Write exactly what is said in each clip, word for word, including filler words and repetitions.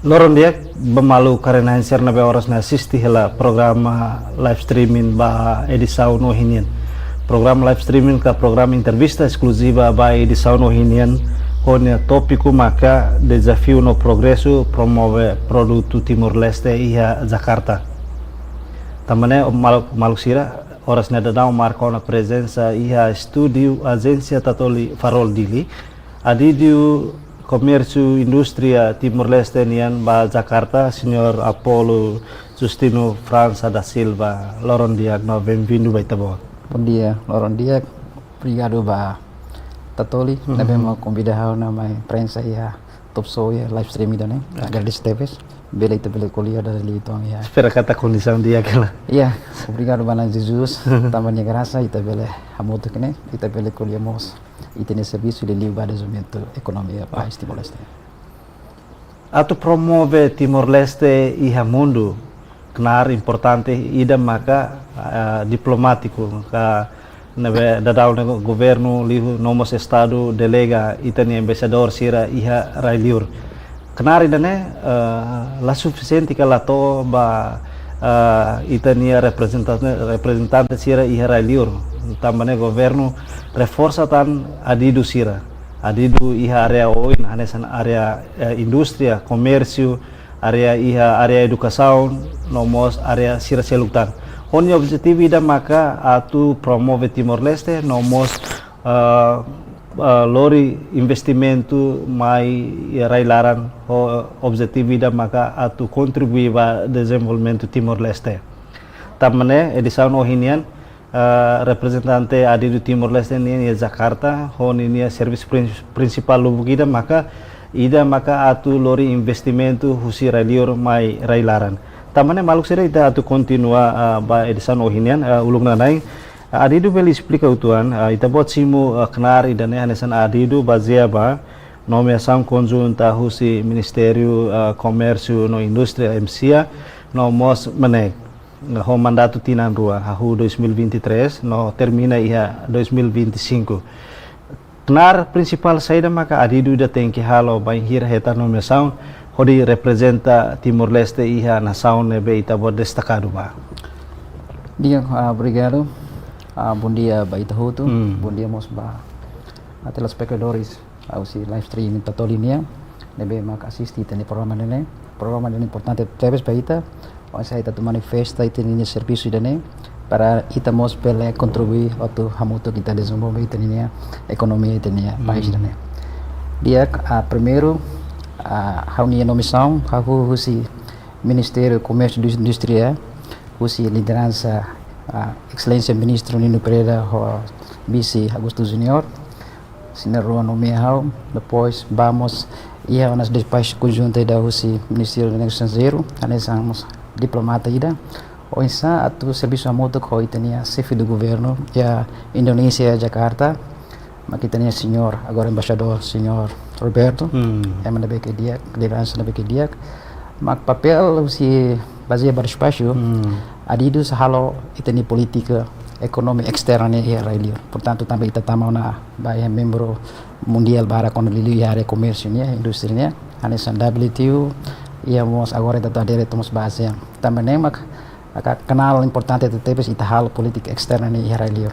Loron di'ak ba maluk karenain sira ne'ebé oras ne'e asiste hela programa live streaming ba edisaun ohin nian. Programa live streaming ka programa entrevista eskluziva ba edisaun ohin nian, ho nia tópiku maka dezafiu no progresu promove produtu Timor-Leste iha Jakarta. Tanba ne'e maluk, maluk sira, oras ne'e daudaun marka ona prezensa iha estúdiu Ajénsia Tatoli Farol Dili, adidu Komérsiu Indústria Timor-Leste nian ba Jakarta, Señór Apolo Justino França da Silva. Loron di'ak no benvindu ba ita-boot. Bondia, loron di'ak. Obrigadu ba Tatoli, Mhm. ne'ebé mak konvida ha'u ona mai prezensa iha talk show iha live stream ida-ne'e. Oke. Agradese tebes. Bele ita bele ko'alia dala ida uitoan iha. Espera katak kondisaun di'ak hela. Iya, obrigadu ba Na'i Jesus. Tanba nia grasa ita bele hamutuk ne'e, ita bele ko'alia mós ita-nia servisu liuliu ba dezenvolvimentu ekonomia Ah. país Timor-Leste. Atu promove Timor-Leste iha mundu, knaar importante ida maka, ah, diplomátiku, ka ne'ebé daudaun ne'e governu liu no mós estadu delega ita-nia embaixadór sira iha rai-liur. Knaar ida-ne'e, eh, la sufisiente ka la to'o ba, eh, ita-nia reprezentante, reprezentante sira iha rai-liur. Tanba ne'e governu reforsa tan adidu sira. Adidu iha área oin, hanesan área, eh, indústria, komérsiu, área iha área edukasaun, no mós área sira seluk tan. Ho nia objetivu ida maka atu promove Timor-Leste, no mós, ah, ah, lori investimentu mai iha rai-laran, ho objetivu ida maka atu kontribui ba dezenvolvimentu Timor-Leste. Tanba ne'e edisaun ohin nian, eh, reprezentante adidu Timor-Leste nian iha Jakarta, ho ninia servisu prin-, prinsipál lubuk ida maka, ida maka atu lori investimentu husi rai-liur mai rai-laran. Tanba ne'e maluk sira, ita atu kontinua, eh, ba edisaun ohin nian, eh, uluk nanain, eh, adidu bele esplika uitoan, eh, ita-boot simu, eh, knaar ida-ne'e hanesan adidu bazeia ba nomeasaun konjunta husi Ministériu, eh, Komérsiu no Indústria, MCIA, no mós MNEK, ho mandatu tinan rua, hahú dois mil e vinte e três, no termina iha dois mil e vinte e cinco. Knaar prinsipál saida maka adidu ida tenke halo bainhira hetan nomeasaun, hodi reprezenta Timor-Leste iha nasaun ne'ebé ita-boot destakadu ba? Di'ak, ah, obrigadu. Ah, bondia ba ita hotu. Hmm. Bondia mós ba, ah, telespetadores husi live streaming Tatoli nian, ne'ebé mak asiste ita-nia programa ne'e. Programa ne'e importante tebes ba ita. Oinsá ita atu manifesta ita-nia servisu ida-ne'e, para ita mós bele kontribui atu hamutuk ita dezenvolve ita-nia ekonomia ita-nia Hmm. país ida-ne'e. Di'ak, ah, primeiru, ah, ha'u-nia nomeasaun, hahú husi Ministériu Komérsiu no Indústria, husi lideransa, ah, Exelénsia Ministru Nino Pereira ho Vise Augusto Júnior, sira na'in-rua nomeia ha'u, depois vamos iha ona despaxu konjunta ida husi Ministériu Negósiu Estranjeirus, hanesan mós diplomata ida. Oinsá atu servisu hamutuk ho ita-nia xefe do governu iha Indonézia, Jakarta, mak ita-nia señór, agora embaixadór, señór Roberto, Hmm. ema ne'ebé ke di'ak, lideransa ne'ebé ke di'ak. Mak papél husi bazeia ba despaxu, Hmm. adidu sei halo ita-nia polítika ekonomia esterna ne'e iha rai-liur. Portantu, tanba ita tama ona ba iha membru mundiál barak ona liuliu iha área komérsiu nian, indústria nian, hanesan W T O, iha mós agora ita atu adere to'o mós ba ASEAN. Tanba ne'e mak, maka kanál importante tebes ita halo polítika esterna ne'e iha rai-liur.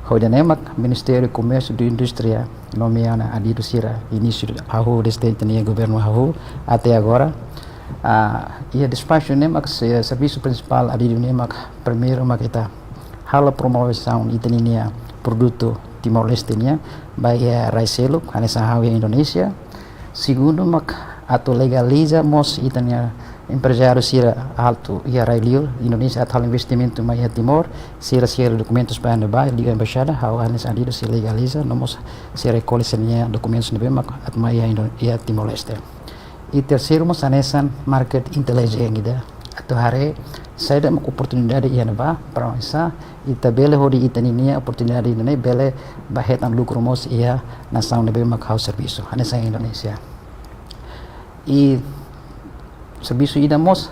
Ho ida-ne'e mak Ministériu Komérsiu no Indústria nomeia ona adidu sira inísiu hahú desde ita-nia governu hahú até agora. Ah, iha despaxu ne'e mak se-, servisu prinsipál adidu ne'e mak primeiru mak ita halo promosaun ita-nia produtu Timor-Leste nian ba iha rai seluk, hanesan ha'u iha Indonézia. Segundu mak atu legaliza mós ita-nia emprezáriu sira atu iha rai-liur Indonézia atu halo investimentu mai iha Timor, sira, sira dokumentus ba ne'ebá, liga embaixada, ha'u hanesan adidu sei legaliza, no mós sei rekolla sira-nia dokumentus ne'ebé mak atu mai iha Indo-, iha Timor-Leste. I terseiru mós hanesan market intelligence ida, atu haree saida mak oportunidade iha ne'ebá, para oinsá ita bele hodi ita-nia oportunidade ida-ne'e bele ba hetan lukru mós iha nasaun ne'ebé mak ha'u servisu, hanesan Indonézia. I servisu ida mós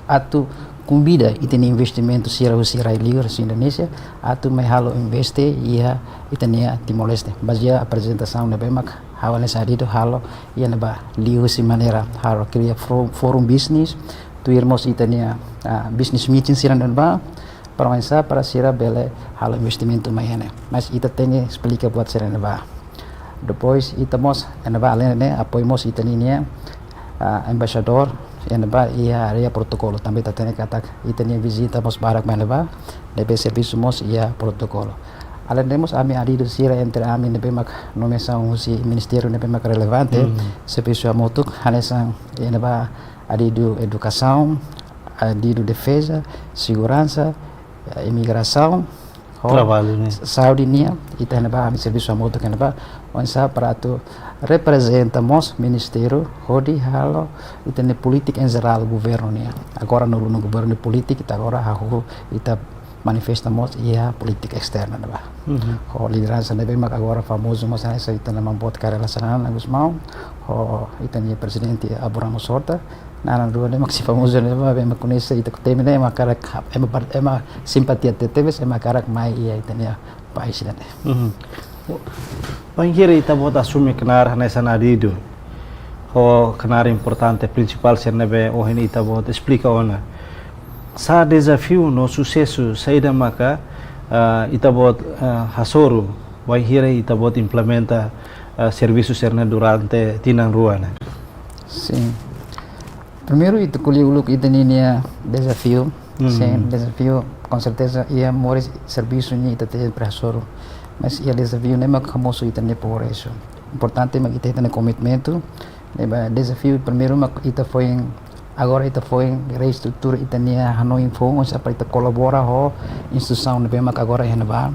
atu konvida ita-nia investimentu sira husi rai-liur husi Indonézia atu mai halo investe iha ita-nia Timor-Leste. Bazeia aprezentasaun ne'ebé mak Ha'u hanesan Adidu halo iha ne'ebá liuhusi maneira halo kria fo-, forum business, tuir mós ita-nia, ah, business meeting sira ne'ebá, para oinsá para sira bele halo investimentu mai iha ne'e. Mas ita tenke esplika buat sira ne'ebá. Depois ita mós iha ne'ebá alende ne'e apoiu mós ita-nia, ah, embaixadór iha ne'ebá iha área protokolu, tanba ita hatene katak ita-nia vizita mós barak mai ne'ebá, ne'ebé servisu mós iha protokolu. Alende mós ami Adidu sira entre ami ne'ebé mak nomeasaun husi ministériu ne'ebé mak relevante, Hmm. servisu hamutuk, hanesan iha ne'ebá Adidu edukasaun, Adidu defeza, seguransa, eh, imigrasaun, ho Traballu, ne'e? saúde nian, ita iha ne'ebá ami servisu hamutuk iha ne'ebá, oinsá para atu reprezenta mós ministériu, hodi halo ita-nia polítika em geral governu nian. Agora no lunu governu polítika, ita agora hahú, ita manifesta mós iha polítika esterna ne'ebá. Mhm. Ho lideransa ne'ebé mak agora famozu mós hanesan ita-nia maun boot Kay Rala Xanana Gusmão, ho ita-nia prezidente Abrão Ramos Horta, naran rua ne'e mak sei famozu ne'ebá, ema koñese ita-nia temi ne'e, ema hakarak, ema par-, ema simpatia tebes, ema hakarak mai iha ita-nia país ida-ne'e. Mhm. Bainhira ita-boot asume knaar hanesan Adidu, ho knaar importante prinsipál sira ne'ebé ohin ita-boot esplika ona. Sá dezafiu no susesu saida maka, ah, ita-boot, ah, hasoru, bainhira ita-boot implementa, ah, servisu sira-ne'e durante tinan rua ne'e? Sin. Primeiru, ita ko'alia uluk ita-nia dezafiu. Hmm. Sin, dezafiu, com certeza, iha moris servisu nian ita sempre hasoru. Mas iha dezafiu ne'e mak hamosu ita-nia progresu. Importante mak ita ita-nia komitmentu. Ne'ebé dezafiu primeiru mak ita foin, agora ita foin reestrutura ita-nia hanoin foun, oinsá para ita kolabora ho instituisaun ne'ebé mak agora iha ne'ebá.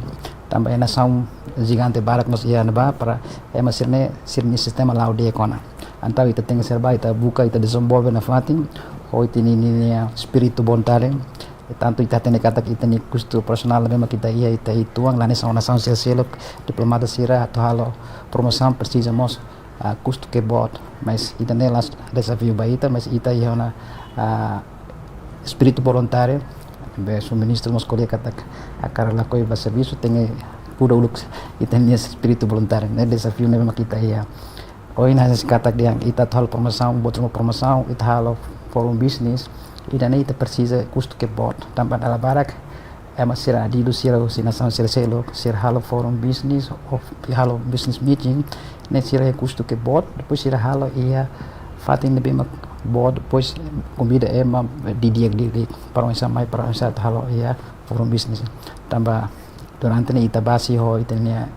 Tanba iha nasaun jigante barak mós iha ne'ebá, para ema sira-ne'e, sira-nia sistema la'o di'ak ona. Entaun ita tenke ser ba, ita buka, ita dezenvolve nafatin, ho ita-nia, nia, nia espíritu voluntáriu. Tantu ita hatene katak ita-nia kustu profesionál ne'ebé mak ita iha, ita uitoan, la hanesan nasaun sira seluk, diplomata sira atu halo promosaun presiza mós, ah, kustu ke boot. Mas ida-ne'e la'ós dezafiu ba ita, mas ita iha ona, ah, espíritu voluntáriu. Be su ministru mós ko'alia katak hakarak lakohi ba servisu tenke kuda uluk ita-nia espíritu voluntáriu. Ne'e dezafiu ne'ebé mak ita iha. Ohin hanesan katak dehan ita atu halo promosaun, buat ruma promosaun, ita halo forum business, ida-ne'e ita presiza kustu ke boot. Tanba dala barak ema sira Adidu sira husi nasaun sira seluk, sira halo forum business, ou halo business meeting, ne'e sira iha kustu ke boot, depois sira halo iha fatin ne'ebé mak boot, depois konvida ema didi'ak, didi'ak, para oinsá mai, para oinsá atu halo iha forum business. Tanba durante ne'e ita bazeia ho ita-nia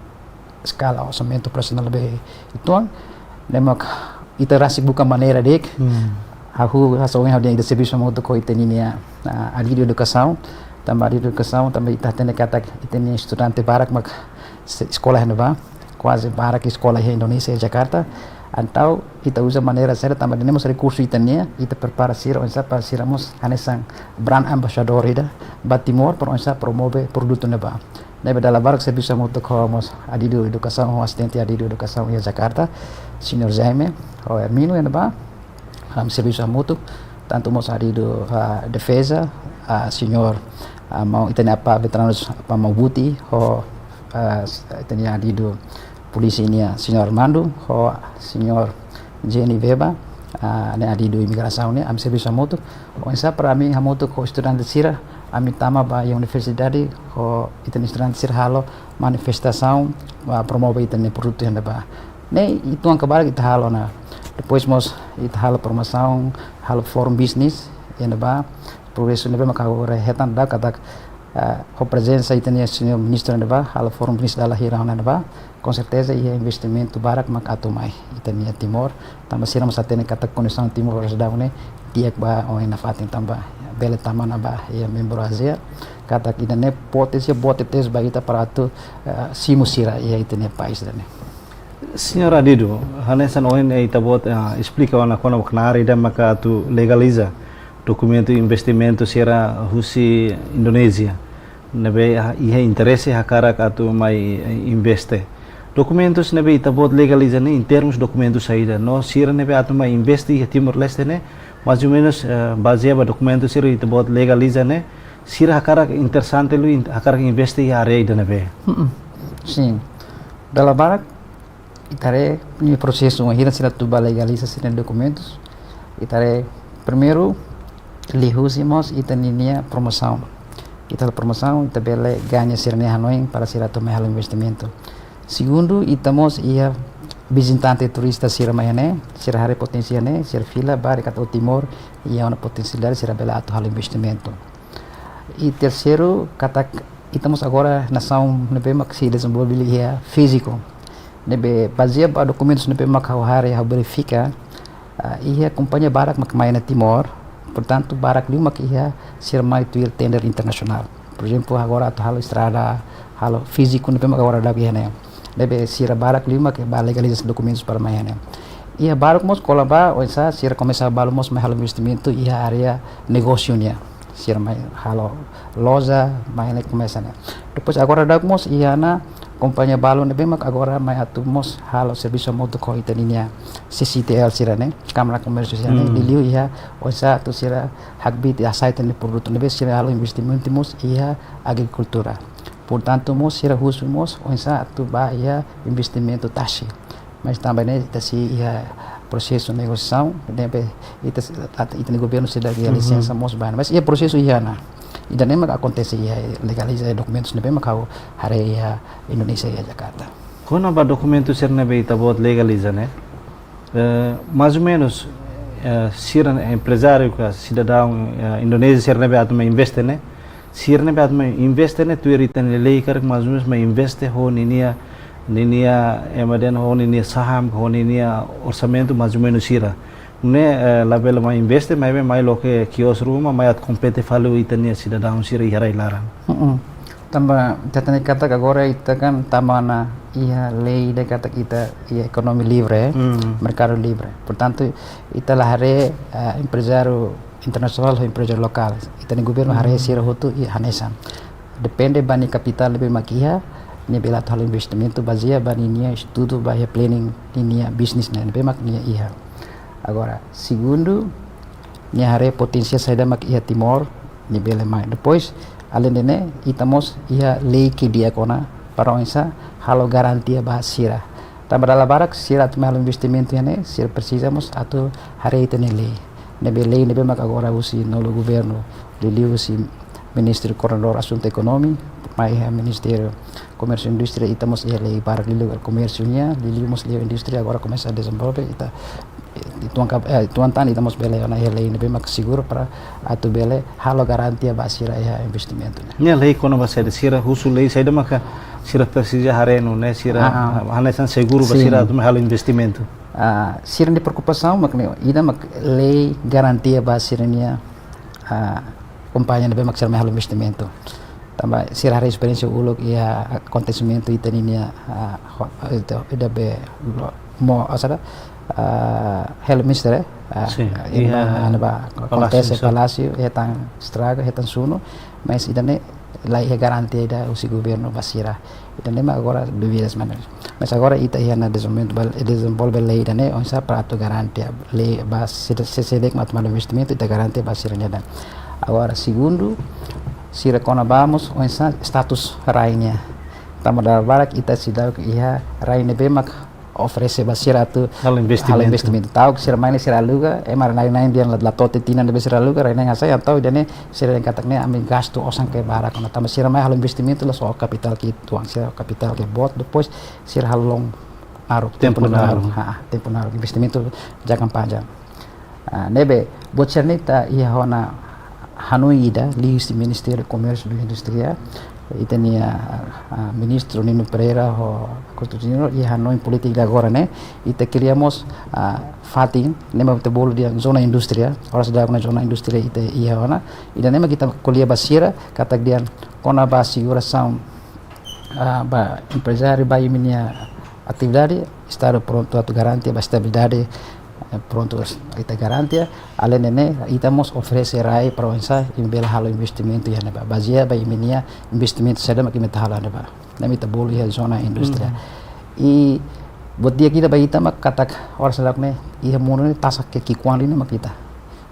eskala orsamentu operasionál ne'ebé uitoan, ne'e mak ita rasik buka maneira de'it. Hmm. Ha'u, hanesan ohin ha'u dehan ita servisu hamutuk ho ita-nia, ah, Adidu edukasaun, tanba Adidu edukasaun, tanba ita hatene katak ita-nia estudante barak mak se-, eskola iha ne'ebá, kuaze barak eskola iha Indonézia, Jakarta. Entaun ita uza maneira saida, tanba ida-ne'e mós rekursu ita-nian, ita prepara sira, oinsá para sira mós hanesan brand ambassador ida ba Timor, para oinsá promove produtu ne'ebá. Ne'ebé dala barak servisu hamutuk ho mós Adidu edukasaun, ho asistente Adidu edukasaun iha Jakarta, señór Jaime, ho Hermino iha ne'ebá, ami servisu hamutuk, tantu mós Adidu, ah, defeza, ah, señór, ah, maun ita-nia apá veteranus, apá Maubuti, ho, ah, ita-nia Adidu polísia nian, señór Armando, ho señór Jenny Veba, ah, ne'e Adidu imigrasaun ne'e, ami servisu hamutuk. Oinsá para ami hamutuk ho estudante sira, ami tama ba iha universidade, ho ita-nia estudante sira halo manifestasaun, ah, promove ita-nia produtu iha ne'ebá. Ne'e uitoan ke barak ita halo ona. Depois mós ita halo promosaun, halo forum business iha ne'ebá. Progresu ne'ebé mak agora hetan daudaun katak, ah, ho prezensa ita-nia señór ministru iha ne'ebá, halo forum business dala hira ona iha ne'ebá. Com certeza iha investimentu barak mak atu mai ita-nia Timor. Tanba sira mós hatene katak kondisaun Timor seidauk ne'e di'ak ba oin nafatin, tanba bele tama ona ba iha membru ASEAN. Katak ida-ne'e potensiál boot tebes ba ita para atu, eh, simu sira iha ita-nia país ida-ne'e. Señór Adidu, hanesan ohin ita-boot, eh, esplika ona kona-ba knaar ida maka atu legaliza dokumentu investimentu sira husi Indonézia ne'ebé iha interese hakarak atu mai, eh, investe. Dokumentus ne'ebé ita-boot legaliza ne'e, em termos dokumentus saida, no sira ne'ebé atu mai investe iha Timor-Leste ne'e, mais ou menos, eh, bazeia ba dokumentus sira ita-boot legaliza ne'e, sira hakarak interesante liu in-, hakarak investe iha área ida ne'ebé? Mm-mm. Sin. Dala barak, Ita haree ninia prosesu, bainhira sira atu bá legaliza sira-nia dokumentus. Ita haree primeiru, liuhusi mós ita ninia promosaun. Ita promosaun, ita bele gaña sira-nia hanoin para sira atu mai halo investimentu. Segundu, ita mós iha vizitante turista sira mai iha ne'e, sira haree poténsia ne'e, sira fila, bá dehan katak Timor iha ona potensialidade, sira bele atu halo investimentu. I terseiru, katak ita mós agora nasaun ne'ebé mak sei dezenvolve liu iha fíziku. Ne'ebé bazeia ba dokumentus ne'ebé mak ha'u haree, ha'u verifika, ah, iha kompañia barak mak mai ona Timor, portantu, barak liu mak iha sira mai tuir tender internasionál. Por ezemplu, agora atu halo estrada, halo fíziku ne'ebé mak agora daudaun iha ne'e. Ne'ebé sira barak liu mak bá legaliza dokumentus para mai iha ne'e. Iha barak mós kona-ba oinsá sira komesa balu mós mai halo investimentu iha área negósiu nian. Sira mai halo loja, mai ne'e komesa ne'e. Depois agora daudaun mós iha ona kompañia balu ne'ebé mak agora mai atu mós halo servisu hamutuk ho ita ninia C C T L sira-ne'e, Kámara Komérsiu sira-ne'e, Hmm. liuliu iha oinsá atu sira hakbiit hasai ita-nia produtu ne'ebé sira halo investimentu mós iha agrikultura. Portantu, mós sira husu mós oinsá atu bá iha investimentu tasi. Mas tanba ne'e ita sei iha prosesu negosiasaun, ne'ebé ita, ita, ita-nia governu sei dagi Mhm. lisensa mós ba ne'e. Mas iha prosesu iha ona. Ida-ne'e mak akontese iha legaliza dokumentus ne'ebé mak ha'u haree iha Indonézia iha Jakarta. Kona-ba dokumentu sira ne'ebé ita-boot legaliza ne'e, eh, mais ou menos, eh, sira emprezáriu ka sidadaun, eh, Indonézia sira ne'ebé atu mai investe ne'e, sira ne'ebé atu mai investe ne'e, tuir ita-nia lei karik mais ou menos mai investe ho ninia, ninia, ema dehan ho ninia saham, ho ninia orsamentu mais ou menos sira. Ne'e, eh, labele mai investe, maibé mai loke kios ruma, mai atu kompete fali ho ita-nia sidadaun sira iha rai laran. Mm-mm. Tanba, ita hatene katak agora ita kan tama ona iha lei ida katak ita iha ekonomia livre, Hmm. merkadu livre. Portantu, ita la haree, eh, emprezáriu internasionál ho emprezáriu lokál. Ita-nia governu haree Hmm. sira hotu iha hanesan. Depende ba nia kapitál ne'ebé mak iha, nia bele atu halo investimentu bazeia ba ninia estudu ba iha planning ninia business ne'ebé mak nia iha. Agora, segundu, nia haree poténsia saida mak iha Timor, nia bele mai. Depois, alende ne'e, ita mós iha lei ke di'ak ona para oinsá halo garantia ba sira. Tanba dala barak sira atu mai halo investimentu iha ne'e, sira presiza mós atu haree ita-nia lei. Ne'ebé lei ne'ebé mak agora husi nolu governu, liuliu husi Ministru Koordenadór Asuntu Ekonomi, mai iha Ministériu Komérsiu Indústria, ita mós iha lei barak liuliu komérsiu nian, liuliu mós liu indústria agora komesa dezenvolve, ita, eh, uitoan ka, eh, uitoan tan ita mós bele ona iha lei ne'ebé mak seguru para atu bele halo garantia ba sira iha investimentu ne'e. Nia lei kona-ba saida, sira husu lei saida maka sira presiza haree no ne'e sira, Ah, ah. ah, hanesan seguru ba Sin. sira atu mai halo investimentu. Ah, sira-nia preokupasaun mak ne'e, ida mak lei garantia ba sira-nia, ah, kompañia ne'ebé mak sira mai halo investimentu. Tanba sira haree esperiénsia uluk iha akontesimentu ita ninia, ah, ho-, ita, ida be lo-, mo, asada, ah, Heli Minister, eh, ah, Sin, ida iha anu ba Palásiu akontese Sun. Palásiu, hetan estraga, hetan sunu, mas ida-ne'e la iha garantia ida husi governu ba sira. Ida-ne'e mak agora dúvidas mana. Mas agora ita iha ona dezenvolve, dezenvolve lei ida-ne'e, oinsá para atu garantia lei ba sira, se, se de'it mak atu mai investimentu, ita garantia ba sira-nia ida. Agora, segundu, sira kona-ba mós oinsá status rai nian. Tanba dala barak ita seidauk iha rai ne'ebé mak oferese ba sira atu Halo investimentu. halo investimentu. Ta'uk sira mai ne'e sira aluga, ema na'in-na'in dehan la, la to'o tinan ne'ebé sira aluga, rai na'in hasai, entaun ida-ne'e sira dehan katak ne'e ami gastu osan ke barak ona. Tanba sira mai halo investimentu la só kapitál ki'ik uitoan, sira kapitál ke boot, depois sira halo loron naruk, Tempu tempu naruk. naruk. Ha, tempu naruk, investimentu jangka panjang. Ah, ne'ebé, buat sira-ne'e ita iha ona hanoin ida, liuhusi Ministériu Komérsiu no Indústria, ita-nia, ah, Ministru Nino Pereira ho Coutinho iha hanoin polítika agora ne'e, ita kria mós, ah, fatin, ne'ebé ita bolu dehan zona indústria, oras daudaun ne'e zona indústria ita iha ona, ida-ne'e mak ita ko'alia ba sira, katak dehan kona-ba asegurasaun, ah, ba emprezáriu ba imi-nia atividade, Estadu prontu atu garantia ba estabilidade, eh, prontu ita garantia, alende ne'e, ita mós oferese rai para oinsá imi bele halo investimentu iha ne'ebá. Bazeia ba imi-nia investimentu saida mak imi atu halo iha ne'ebá. Ne'e mak ita bolu iha zona indústria. Hmm. I buat di'ak ida ba ita mak katak oras daudaun ne'e, iha mundu ne'e taxa ke ki'ikoan liu ne'e mak ita.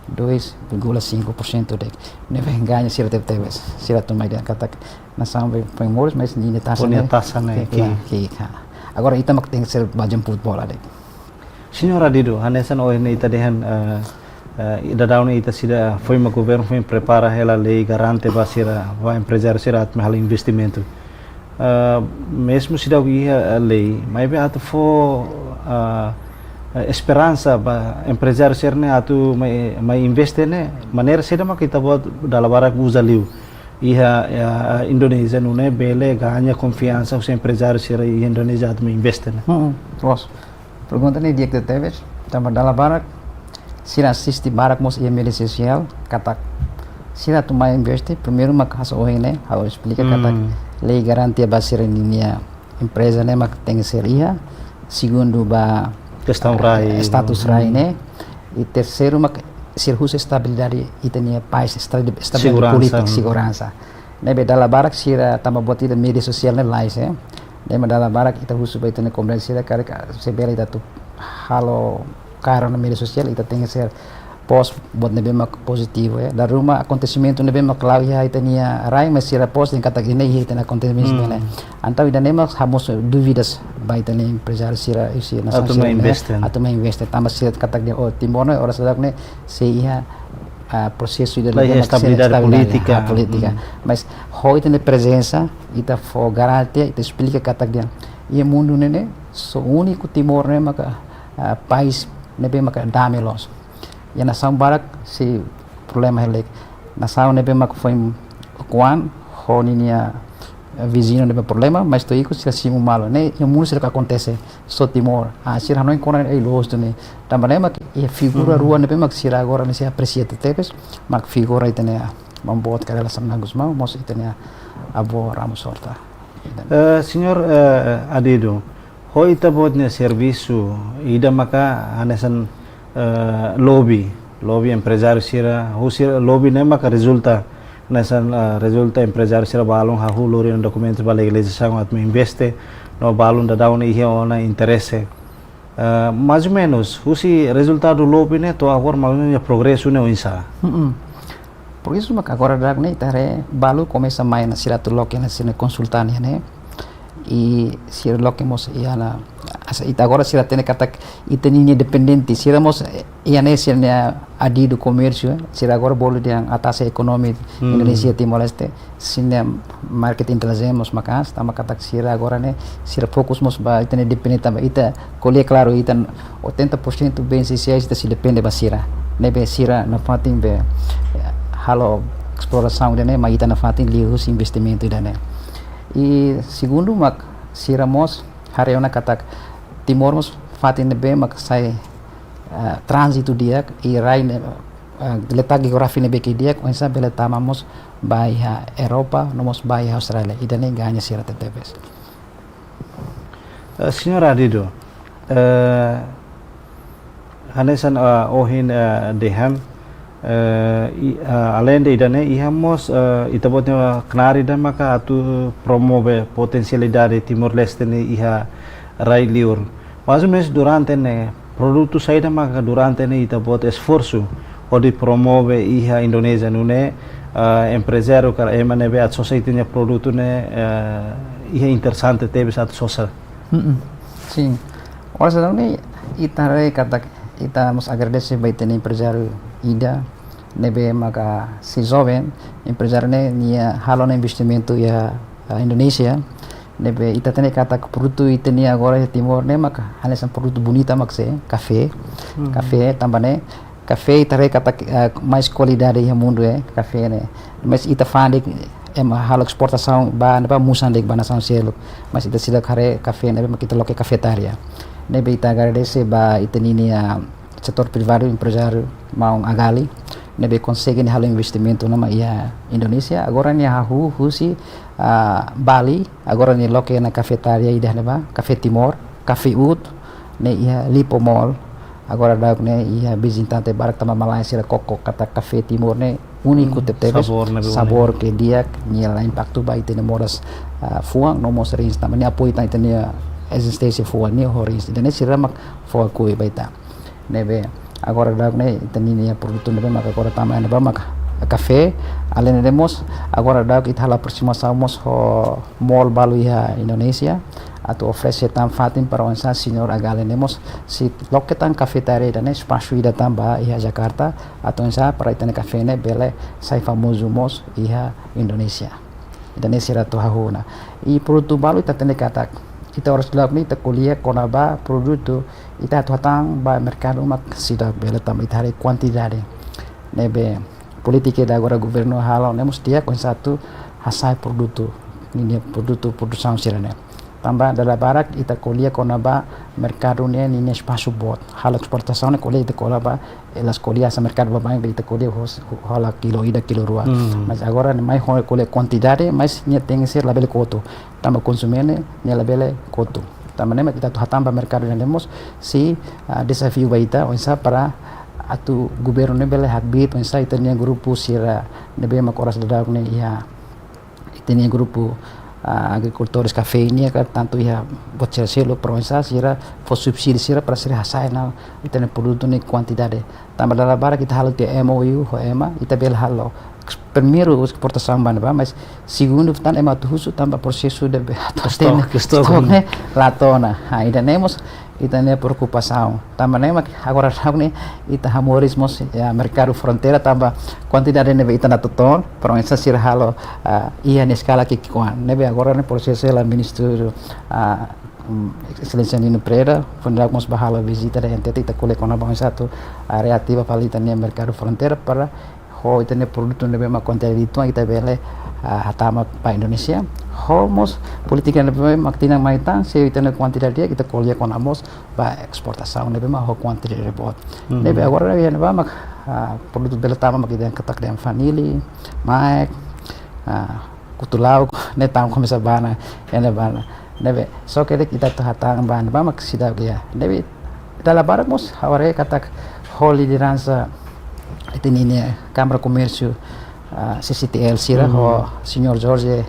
Dois vírgula cinco por cento de'it. Ne'ebé gaña sira tebetebes. Sira atu mai dehan katak nasaun be, be moris, mas ninia taxa Ho ninia ne'e taxa ne'e ki'ik, ki'ik. ki'ik, ha. Agora ita mak tenke ser ba jemput bola de'it. Señór Adidu, hanesan ohin ne'e ita dehan, eh, eh, daudaun ne'e ita seidauk, foin mak governu foin prepara hela lei garante ba sira, ba emprezáriu sira atu mai halo investimentu. Eh, mezmu seidauk iha, eh, lei, maibé atu fó, eh, eh, esperansa ba emprezáriu sira ne'e atu mai, mai investe ne'e, maneira saida mak ita-boot dala barak uza liu iha, eh, Indonézia nune'e bele gaña konfiansa husi emprezáriu sira iha Indonézia atu mai investe ne'e. Hmm, loos. Pergunta ne'e di'ak tebes, tanba dala barak sira asiste barak mós iha média sosiál, katak sira atu mai investe, primeiru mak hanesan ohin ne'e ha'u esplika katak lei garantia ba sira-nia empreza ne'e mak tenke ser iha, segundu ba, kestaun, eh, rai, status rai ne'e, i terseiru mak sira husu estabilidade ita-nia país, estabi-, estabilidade polítika, seguransa. Ne'ebé dala barak sira tanba buat ida média sosiál ne'e lais, eh. Ne'ebé dala barak ita husu ba ita-nia komunidade sira karik, se bele ita atu halo kaer ona média sosiál, ita tenke ser post buat ne'ebé mak pozitivu, eh. Dala ruma akontesimentu ne'ebé mak la'o iha ita-nia rai, mas sira post dehan katak ida-ne'e iha ita-nia akontesimentu ne'e. Entaun ida-ne'e mak hamós dúvidas ba ita-nia emprezáriu sira, sira atu mai investe, atu mai investe. Tanba sira katak dehan, oh, Timor ne'e oras daudaun ne'e sei iha, ah, prosesu ida laiha estabilidade polítika. Mas ho ita-nia prezensa, ita fó garantia, ita esplika katak dehan iha mundu ne'e ne'e só úniku Timor ne'e maka, ah, país ne'ebé maka dame loos. Iha nasaun barak sei problema hela. Nasaun ne'ebé maka foin okupasaun ho ninia, eh, viziñu ne'ebé problema, mas to'o ikus sira simu malu. Ne'e iha mundu seidauk akontese, só Timor. Ah, sira hanoin kona ei loos tu ne'e. Tanba ne'e mak iha figura rua ne'ebé mak sira agora ne'e sei apresia tebes, mak figura ita-nia maun-boot Kay Rala Xanana Gusmão, mós ita-nia avó Ramos Horta. Eh, señór, eh, Adidu, ho ita-boot nia servisu ida maka hanesan, eh, lobby, lobby emprezáriu sira, husi lobby ne'e maka rezulta hanesan, eh, rezulta emprezáriu sira balun hahú lori dokumentu ba legalizasaun atu investe, no balun daudaun ne'e iha ona interese. Eh, mais ou menos, husi rezultadu lobby ne'e to'o agora mais ou menos progresu ne'e oinsá? Mm-mm. Por isu maka agora daudaun ne'e ita haree balu komesa mai ona, sira atu loke ona sira-nia konsultan ne'e. I sira loke mós iha ona, hanesan ita agora sira hatene katak ita-nia independente, sira mós, eh, iha ne'e sira-nia adidu komérsiu, eh, sira agora bolu dehan atase ekonomi Indonézia Timor-Leste, sira-nia market intelligence mós maka'as, tanba katak sira agora ne'e, sira fokus mós ba ita-nia depende tanba ita ko'alia klaru ita oitenta por cento bens essenciais ita sei depende ba sira. Ne'ebé sira nafatin be, eh, halo esplorasaun ida-ne'e, mai ita nafatin liuhusi investimentu ida-ne'e. I segundu mak sira mós haree ona katak Timor mós fatin ne'ebé mak sai, eh, tránzitu di'ak, i rai ne'e, eh, letak jeografia ne'ebé ke di'ak, oinsá bele tama mós ba iha Europa, no mós ba iha Austrália. Ida-ne'e gaña sira tebetebes. Eh, señór Adidu, eh, hanesan, eh, ohin, eh, dehan, eh, i, eh, aleinde ida-ne'e, iha mós, eh, ita-boot nia knaar ida maka atu promove potensialidade Timor-Leste ne'e iha rai liur. Mais ou menos durante ne'e, produtu saida maka durante ne'e ita-boot esforsu hodi promove iha Indonézia nune'e, eh, emprezáriu ka ema ne'ebé atu sosa ita-nia produtu ne'e, eh, iha interesante tebes atu sosa. Mm-mm. Sin. Oras daudaun ne'e ita haree katak ita mós agradese ba ita-nia emprezáriu ida ne'ebé maka sei joven, emprezáriu ne'e nia halo ona investimentu iha, ah, Indonézia. Ne'ebé ita hatene katak produtu ita-nia agora iha Timor ne'e maka hanesan produtu bonita mak sei, kafé. Kafé tanba ne'e kafé ita haree katak, eh, mais kualidade iha mundu, eh, kafé ne'e. Mas ita fa'an de'it ema halo esportasaun ba, ba musan de'it ba nasaun seluk. Mas ita seidauk haree kafé ne'ebé mak ita loke kafetaria. Ne'ebé ita agradese ba ita-nia, ah, setór privadu, emprezáriu maun Agali. Ne'ebé konsege nia halo investimentu ona mai iha Indonézia. Agora nia hahú husi, ah, Bali. Agora nia loke ona kafetaria ida ne'ebá, Kafé Timor, Kafé Ut, ne'e iha Lipo Mall. Agora daudaun ne'e iha vizitante barak tanba malae sira koko katak Kafé Timor ne'e úniku tebetebes, sabór ne'ebé úniku. Sabór ke di'ak, nia la impaktu ba ita-nia moras, ah, fuan, no mós rins tanba nia apoiu tan ita-nia ezisténsia fuan ne'e ho rins. Ida-ne'e sira mak fó apoiu ba ita. Ne'ebé agora daudaun ne'e ita-nia produtu ne'ebé maka agora tama ne'ebá maka kafé. Alende mós, agora daudauk ita halo aprosimasaun mós ho mall balu iha Indonézia, atu oferese tan fatin para oinsá señór agora ne'e mós, sei loke tan kafetaria ida-ne'e, espasu ida tan ba iha Jakarta, atu oinsá para ita-nia kafé ne'e bele sai famozu mós iha Indonézia. Ida-ne'e sira atu hahú ona. I produtu balu ita hatene katak, ita oras daudauk ne'e ita ko'alia kona-ba produtu, ita atu hatán ba merkadu mak seidauk bele tanba ita haree kuantidade. Ne'ebé polítika ida agora governu halo ne'e mós di'ak oinsá atu hasa'e produtu, ninia produtu, produsaun sira-ne'e. Tanba dala barak ita ko'alia kona-ba merkadu ne'e ninia espasu boot. Halo esportasaun ne'e ko'alia ita ko'alia ba, elas ko'alia hanesan merkadu baibain, ita ko'alia hos-, hola kilo ida, kilo rua. Hmm. Mas agora ne'e mai ho ko'alia kuantidade, mas nia tenke ser labele kotu. Tanba konsumente nia labele kotu. Tanba ne'e mak ita atu hatán ba merkadu ida-ne'e mós, sei, ah, dezafiu ba ita, oinsá para atu governu ne'e bele hakbiit, oinsá ita-nia grupu sira ne'ebé mak oras daudauk ne'e iha, ita-nia grupu, ah, agrikultores kafé nian ka, tantu iha buat sira seluk, para oinsá sira fó subsídiu sira para sira hasa'e ona ita-nia produtu nia kuantidade. Tanba dala barak ita halo tiha M O U ho ema, ita bele halo primeiru esportasaun ba ne'ebá, mas segundu tan ema atu husu tanba prosesu de be-, atu Stok, hatene stok. stok ne'e la to'o ona. Ha, ida-ne'e mós ita-nia preokupasaun. Tanba ne'e mak agora daudauk ne'e ita hamoris mós iha merkadu fronteira tanba kuantidade ne'ebé ita la to'o ona, para oinsá sira halo, ah, iha nia eskala ki'ikoan. Ne'ebé agora ne'e prosesu hela ministru, ah, mm, Exelénsia Nino Preda, foin daudauk mós bá halo vizita iha N T T, ita ko'alia kona-ba oinsá atu, ah, reativa fali ita-nia merkadu fronteira para ho ita-nia produtu ne'ebé mak kuantidade uitoan ita bele, ah, hatama ba Indonézia. Ho mós polítika ne'ebé mak tinan mai tan, se ita-nia kuantidade di'ak, ita ko'alia kona-ba mós ba esportasaun ne'ebé mak ho kuantidade boot. Mhm. Ne'ebé agora iha ne'ebá mak, ah, produtu bele tama mak ita katak dehan vanili, maek, ah, kutu lauk, ne'e tama komesa bá ona, iha ne'ebá ona. Ne'ebé, só ke ita atu hatán ba ne'ebá mak seidauk iha. Ne'ebé, dala barak mós, ha'u haree katak ho lideransa ita-nia Kámara Komérsiu, ah, C C T L sira, Mhm. ho señór Jorge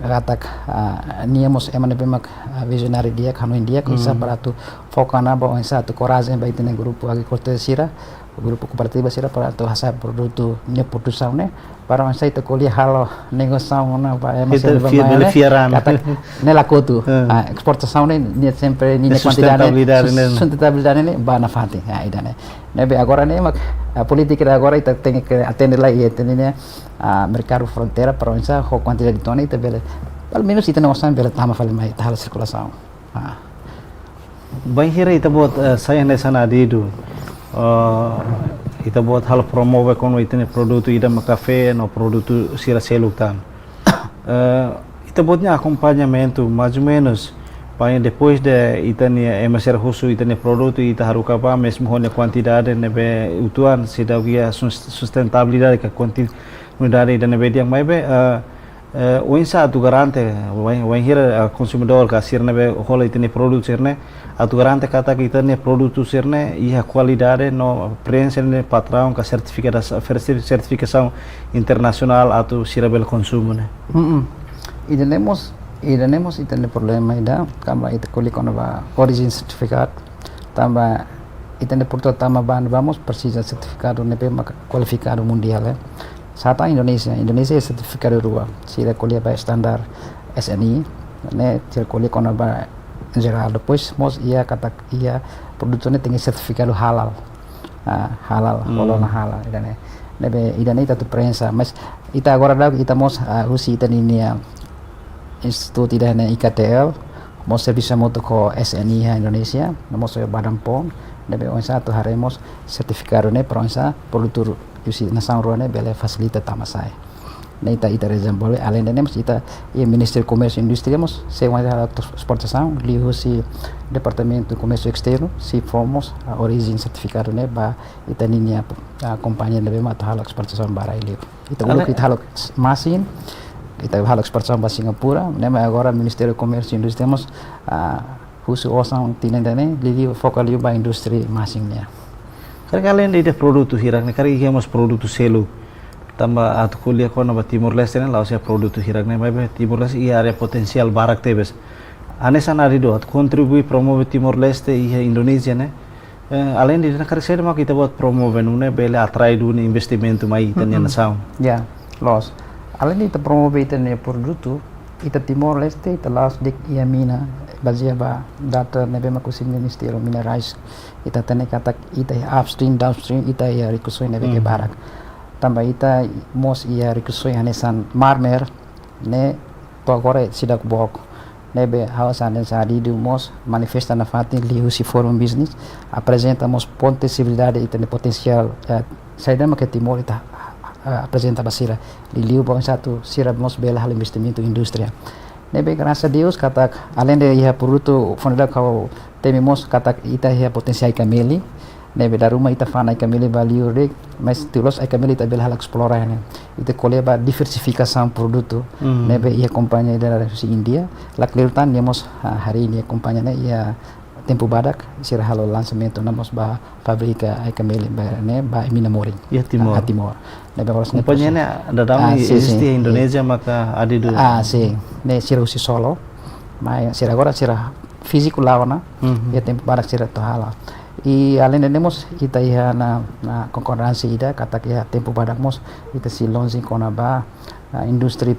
katak, ah, nia mós ema ne'ebé mak, ah, vizionáriu di'ak, hanoin di'ak, Mhm. oinsá para atu foka ona ba oinsá atu korajen ba ita-nia grupu agrikultór sira, grupu kooperativa sira para atu hasa'e produtu, nia produsaun ne'e, para oinsá ita ko'alia halo negosiasaun ona ba ema Ita sira ba fiar, mai bele ne'e, fiar an. katak ne'e la kotu. Hmm. Ah, esportasaun ne'e, nia sempre, nia Nia kuantidade ne'e, sustentabilidade sus-, ne'e. sustentabilidade ne'e, bá nafatin. Ah, ida-ne'e. Ne'ebé agora ne'e, mak, ah, polítika ida agora ita tenke atende lai, ita-nia, ah, merkadu fronteira, para oinsá ho kuantidade uitoan ne'e, ita bele, pelumenus ita-nia osan bele tama fali mai, ita halo sirkulasaun. Ah. Bainhira ita-boot, eh, sai hanesan adidu. Eh, ita-boot halo promove kona-ba ita-nia produtu ida mak kafé no produtu sira seluk tan. Eh, ita-boot nia akompañamentu, mais ou menus, bainhira depois de ita-nia ema sira husu ita-nia produtu, ita haruka bá, mezmu ho nia kuantidade ne'ebé uitoan, seidauk iha sus-, sustentabilidade ka kontinuidade ida ne'ebé di'ak maibé, eh, Eh, oinsá atu garante, wain, wainhira, eh, konsumidór ka sira ne'ebé hola ita-nia produtu sira-ne'e, atu garante katak ita-nia produtu sira-ne'e iha kualidade no prenxe ne'e patraun ka sertifikada-, serti-, sertifikasaun internasionál atu sira bele konsumu ne'e. Mm-mm. Ida-ne'e mós, ida-ne'e mós ita-nia problema ida, tanba ita ko'alia kona-ba origin certificate, tanba ita-nia produtu tama ba ne'ebá mós presiza sertifikadu ne'ebé mak kualifikadu mundiál, eh. Sá tan Indonézia, Indonézia iha sertifikadu rua, sira ko'alia ba standar S N I, ne'e sira ko'alia kona-ba jerál, depois mós iha katak iha produtu ne'e tenke sertifikadu halal. Ah, halal, Hmm. hola ona halal, ida-ne'e. Ne'ebé ida-ne'e ita atu prenxe, mas ita agora daudauk ita mós, ah, husi ita-nia institutu ida-ne'e I K T L, mós servisu hamutuk ho S N I iha Indonézia, no mós Badan POM, ne'ebé oinsá atu haree mós sertifikadu ne'e para oinsá produtu husi nasaun rua ne'e bele fasilita tama sai. Ne'e ita, ita rezan bole, alende ne'e mós ita iha Ministériu Komérsiu Indústria mós, se wan halo esportasaun, liuhusi Departamentu Komérsiu Esternu, sei fó mós, ah, origin sertifikadu ne'e ba ita-nia, ah, kompañia ne'ebé mak atu halo esportasaun ba rai-liur. Ita uluk ita halo masin, ita halo esportasaun ba Singapura, ne'e mak agora Ministériu Komérsiu Indústria mós, ah, husu osan tinan ida-ne'e, liuliu foka liu ba indústria masin nian. Karik alende ida produtu hirak-ne'e, karik iha mós produtu seluk. Tanba atu ko'alia kona-ba Timor-Leste ne'e, la'ós iha produtu hirak-ne'e, maibé Timor-Leste iha área potensiál barak tebes. Hanesan adidu, atu kontribui promove Timor-Leste iha Indonézia ne'e, Eh, além de na karik saida mak ita-boot promove nune'e bele atrai duni investimentu mai ita-nia nasaun. Ya, loos. Além de ita promove ita-nia produtu, ita Timor-Leste, ita la'ós de'it iha mina, bazeia ba data ne'ebé mak husi Ministériu Minerais, ita hatene katak ita iha upstream, downstream, ita iha rikusoin ne'ebé ke barak. Tanba ita mós iha rikusoin hanesan mármore, ne'e to'o agora seidauk book. Ne'ebé ha'u hanesan hadidu mós manifesta nafatin liuhusi Forum Business, aprezenta mós potensialidade ita-nia potensiál, eh, saida mak iha Timor ita, eh, aprezenta ba sira. Liuliu ba oinsá atu sira mós bele halo investimentu indústria. Ne'ebé grasas a Deus katak além de iha produtu fondada kau temi mós katak ita iha potensiál ai-kameli. Ne'ebé dala ruma ita fa'an ai-kameli ba liur de'it, mas tuir loos ai-kameli ita bele halo esplora ne'e. Ita ko'alia ba diversifikasaun produtu. Ne'ebé iha kompañia ida husi Índia, la kleur tan nia mós, ah, harii nia kompañia ne'e iha tempu badak sira halo lansamentu ona mós ba fábrika ai-kameli ba ne'e ba mina Morin. Iha Timor. Ah, Timor. Ne'ebé oras ne'e kompañia ne'e daudaun eziste iha Indonézia maka hadidu. Ah, sin. Ne'e sira husi Solo. Mas sira agora sira fíziku la'o ona, iha tempu badak sira atu halo. I além de ne'e mós ita iha ona, ona konkordánsia ida katak iha tempu badak mós ita sei launching kona-ba, ah, indústria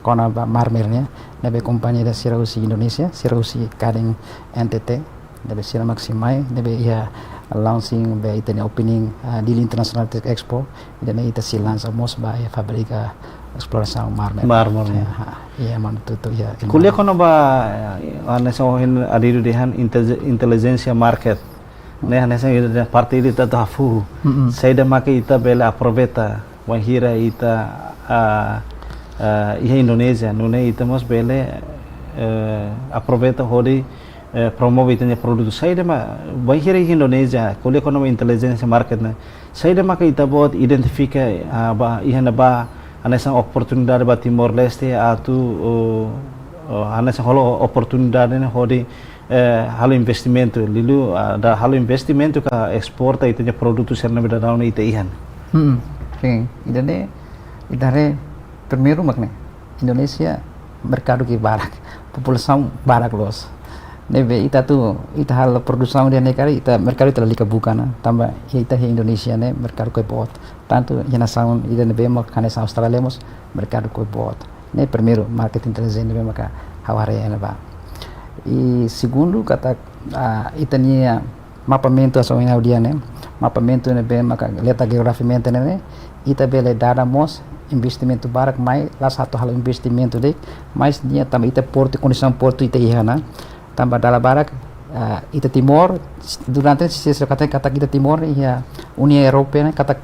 kona-ba mármore ne'e, ne'ebé kompañia ida sira husi Indonézia, sira husi kadeia N T T, ne'ebé sira mak sei mai, ne'ebé iha launching ba ita-nia opening, ah, Dili International Tech Expo, ida-ne'e ita sei lansa mós ba iha fábrika esplorasaun mármore. Mármore ne'e. Ya, iha Manatuto, iha. Ko'alia kona-ba, eh, hanesan ohin hadidu dehan inte-, inteligénsia market. Ne'e hanesan ida parte ida ita atu hafuhu. Saida maka ita bele aproveita bainhira ita, ah, ah, iha Indonézia, nune'e ita mós bele, eh, aproveita hodi, eh, promove ita-nia produtu. Saida mak bainhira iha Indonézia, ko'alia kona-ba inteligénsia market ne'e, saida maka ita-boot identifika, ah, ba iha ne'ebá hanesan oportunidade ba Timor-Leste atu, oh, oh, hanesan halo oportunidade ne'e hodi, eh, halo investimentu, liuliu, ah, atu halo investimentu ka esporta ita-nia produtu sira ne'ebé daudaun ita iha. Hmm, sin. Ida-ne'e, ida-ne'e primeiru mak ne'e. Indonézia merkadu ke barak, populasaun barak loos. Ne'ebé ita atu, ita halo produsaun iha ne'e karik, ita merkadu ita lalika buka ona, tanba ita iha Indonézia ne'e merkadu ke boot. Tantu iha nasaun ida ne'ebé mak hanesan Austrália mós merkadu ke boot. Ne'e primeiru, market intelligence ne'ebé maka ha'u haree iha ne'ebá. I segundu katak, ah, ita-nia mapamentu hanesan ohin ha'u dehan ne'e, mapamentu ne'ebé maka letak jeografiamente ne'e, ita bele dada mós investimentu barak mai, la'ós atu halo investimentu de'it, mas nia tanba ita portu, kondisaun portu ita iha ona, tanba dala barak, ah, ita Timor, durante sira katak, katak ita Timor iha União Europeia ne'e, katak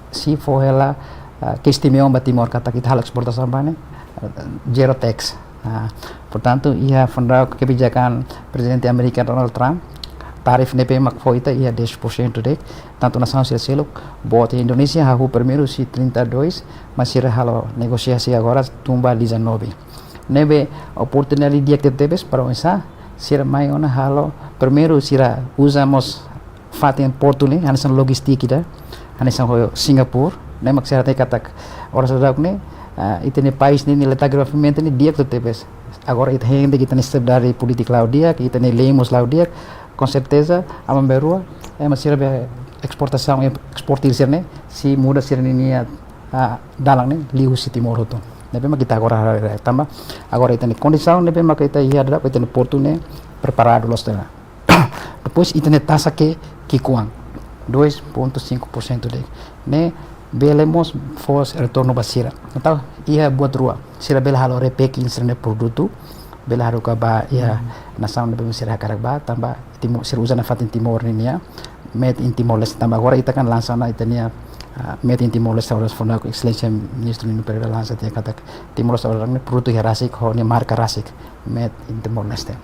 sei fó hela, ah, keistimewaan ba Timor katak ita halo esportasaun ba ne'e, ah, zero tax. Ah, portantu, iha fondau kebijakan Prezidente Amérika Donald Trump, tarifu ne'ebé mak fó ita iha dez por cento de'it, tantu nasaun sira seluk, boot iha Indonézia, hahú primeiru husi trinta e dois, mas sira halo negosiasi agora tun ba dezanove. Ne'ebé oportunidade di'ak tebes para oinsá sira mai ona halo, primeiru sira uza mós fatin portu ne'e, hanesan lojístika ida, hanesan ho Singapura, ne'e mak sira hatene katak oras daudauk ne'e, ah, ita-nia país ne'e, nia letak jeografiamente ne'e di'ak tebes. Agora ita hein de'it ita-nia estabilidade polítika la'o di'ak, ita-nia lei mós la'o di'ak, com certeza, aban-bainrua, eh, ema sira-nia esportasaun, eh, esporte sira-ne'e, sei muda sira-nia, ah, dalan ne'e, liuhusi Timor hotu. Ne'ebé mak ita agora, eh, tanba, agora ita-nia kondisaun, ne'ebé mak ita iha daudauk, ita-nia portu ne'e, preparadu loos tiha ona. Depois ita-nia taxa ke ki'ikoan, dois ponto cinco por cento de'it. Ne'e bele mós fó retornu ba sira. Entaun iha buat rua. Sira bele halo repacking sira-nia produtu, bele haruka ba iha nasaun ne'ebé sira hakarak ba, tanba Timor, sira uza nafatin Timor nian, made in Timor-Leste, tanba agora ita kan lansa ona ita-nia, ah, made in Timor-Leste, oras fondau Exelénsia Ministru Nino Pereira lansa tiha katak Timor-Leste agora ne'e produtu iha rasik, ho nia marka rasik, made in Timor-Leste.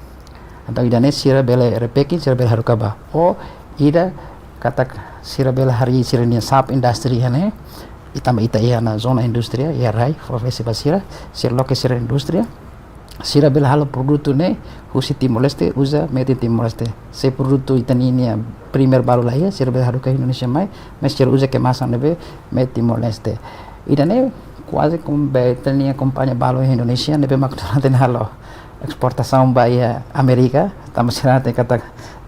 Entaun ida-ne'e sira bele repacking, sira bele haruka ba. Ou ida katak sira bele harii sira-nia sub-industry iha ne'e, i tanba ita iha ona zona indústria, iha rai, fó fesi ba sira, sira loke sira indústria, sira bele halo produtu ne'e, husi Timor-Leste, uza made in Timor-Leste. Se produtu ita ninia primer balu la iha, sira bele haruka Indonézia mai, mas sira uza kemasan ne'ebé made Timor-Leste. Ida-ne'e kuaze kompe ita-nia kompañia balu iha Indonézia, ne'ebé mak durante ne'e halo esportasaun ba iha Amérika, tanba sira hatene katak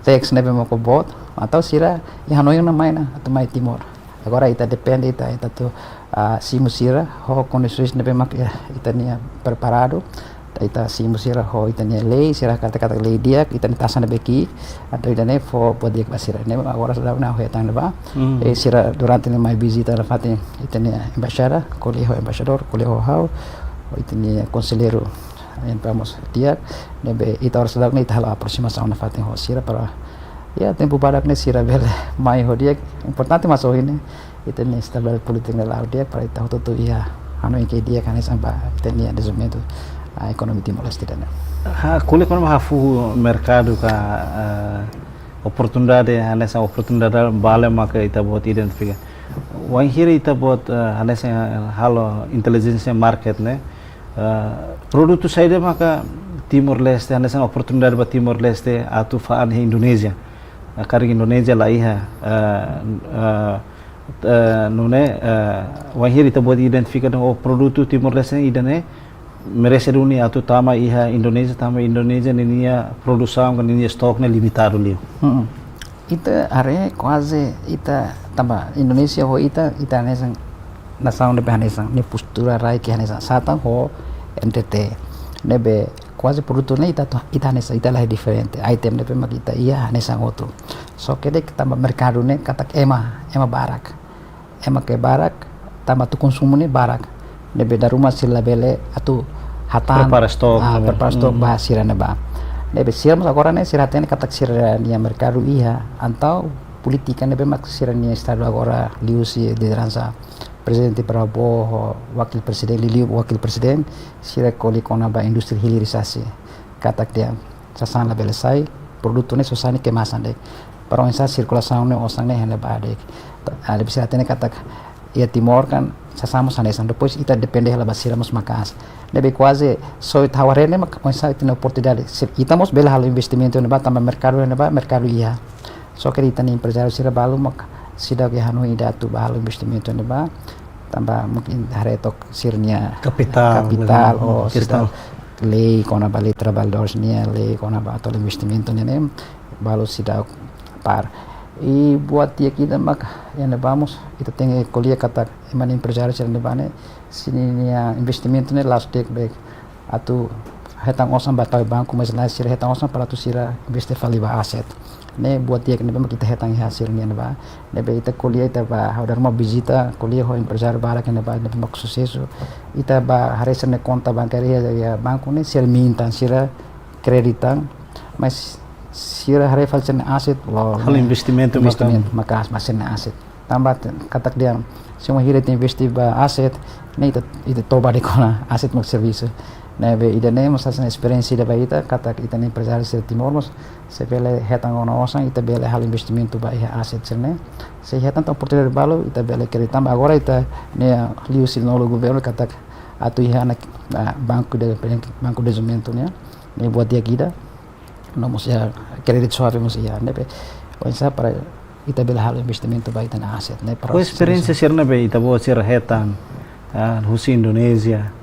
tax ne'ebé mak boot, Entaun sira iha hanoin ona mai ona atu mai Timor. Agora ita depende ita, ita atu, ah, simu sira ho kondisoens ne'ebé mak, eh, ita-nia preparadu. Ita simu sira ho ita-nia lei, sira katak-katak lei di'ak, ita-nia taxa ne'ebé ki'ik, entaun ida-ne'e fó buat di'ak ba sira. Ne'e agora sudah na hetan ba. Hmm. Eh, sira durante ne'e mai vizita nafatin ita-nia embaixada, ko'alia ho embaixadór, ko'alia ho ha'u, ho ita-nia konselleiru, yang vamos di'ak, ne'ebé ita oras daudaun ne'e ita halo aproximasaun nafatin ho sira para, ya, tempu badak ne'e sira bele mai ho di'ak. Importante mak ohin ne'e ita-nia estabilidade polítika ne'e la'o di'ak para ita hotu-hotu iha hanoin ke di'ak hanesan ba ita-nia dezenvolvimentu, ah, ekonomia Timor-Leste ida-ne'e. Ha, ko'alia kona-ba hafu merkadu ka, eh, oportunidade, hanesan oportunidade balu maka ita-boot identifika. Wainhira ita-boot, eh, hanesan halo intelijénsia market ne'e, eh, produtu saida maka Timor-Leste, hanesan oportunidade ba Timor-Leste atu fa'an iha Indonézia. Eh, karik Indonézia la iha, eh, eh, eh, nune'e, eh, wainhira ita-boot identifika dehan, oh, produtu Timor-Leste ida-ne'e merese duni atu tama iha Indonézia, tanba Indonézia ninia produsaun ka ninia estok ne'e limitadu liu. Hmm. Ita haree kuaze ita tanba Indonézia ho ita, ita hanesan nasaun ne'ebé hanesan, nia postura rai ke hanesan, satan ho N T T. Ne'ebé kuaze produtu ne'e ita atu, ita hanesan, ita la diferente. Item ne'ebé mak ita iha hanesan hotu. Só ke de'it tanba merkadu ne'e katak ema, ema barak. Ema ke barak, tanba atu konsumu ne'e barak. Ne'ebé dala ruma sira labele atu hatán, prepara estok, ah, ne'ebé, prepara estok, hmm, ba sira ne'ebá. Ne'ebé sira mós agora ne'e sira hatene katak sira-nia merkadu iha, entaun polítika ne'ebé mak sira-nia estadu agora liuhusi lideransa Prezidente Prabowo, wakil prezidente, liuliu wakil prezidente, sira ko'alia kona-ba indústria hilirisasi. Katak dehan sasán labele sai, produtu ne'e só sai nia kemasan de'it. Para oinsá sirkulasaun ne'e osan ne'e iha ne'ebá de'it. Ah, lebih sira hatene katak iha Timor kan sasán mós hanesan. Depois ita depende hela ba sira mós maka'as. Ne'ebé kuaze só ita haree ne'e mak oinsá ita-nia oportunidade. Se ita mós bele halo investimentu ne'ebá tanba merkadu ne'ebá, merkadu iha. Só ke ita-nia emprezáriu sira balu mak seidauk iha hanoin ida atu bá halo investimentu ne'ebá. Tanba mungkin haree took sira-nia kapitál, kapitál, hmm, ou kestaun seidauk lei kona-ba lei trabalhadores nian, lei kona-ba atu halo investimentu nian ne'e, balu seidauk par. I buat di'ak ida mak iha ne'ebá mós, ita tenke ko'alia katak ema nia emprezáriu sira ne'ebá ne'e, sira-nia investimentu ne'e la'ós di'ak be atu hetan osan ba tau banku, mas lae sira hetan osan para atu sira investe fali ba aset. Ne'e buat di'ak ne'ebé mak ita hetan iha sira-nian ne'ebá. Ne'ebé ita ko'alia, ita bá, ha'u dala ruma vizita, ko'alia ho emprezáriu barak iha ne'ebá, ne'ebé mak susesu. Ita bá haree sira-nia konta bankária iha, iha banku ne'e, sira minta, sira kredita, mas sira haree fali sira-nia aset, la'o, halo ne'e investimentu, investimentu maka'as, maka'as ba sira-nia aset. Tanba te-, katak dehan, se uma hira te investe ba aset, ne'e ita, ita toba de'it kona aset mak servisu. Ne'ebé ida-ne'e mós hanesan esperiénsia ida ba ita, katak ita-nia emprezáriu sira Timor mós, se bele hetan ona osan, ita bele halo investimentu ba iha aset sira-ne'e. Se hetan tan oportunidade balu, ita bele kredita tanba agora ita-nia liuhusi nonu governu katak atu iha ona, ah, banku de, banku de dezenvolvimentu nian. Ne'e buat di'ak ida. No mós iha kréditu suave mós iha, ne'ebé oinsá para ita bele halo investimentu ba ita-nia aset, ne'e para. Ho esperiénsia sira ne'ebé ita-boot sira hetan, ah, husi Indonézia.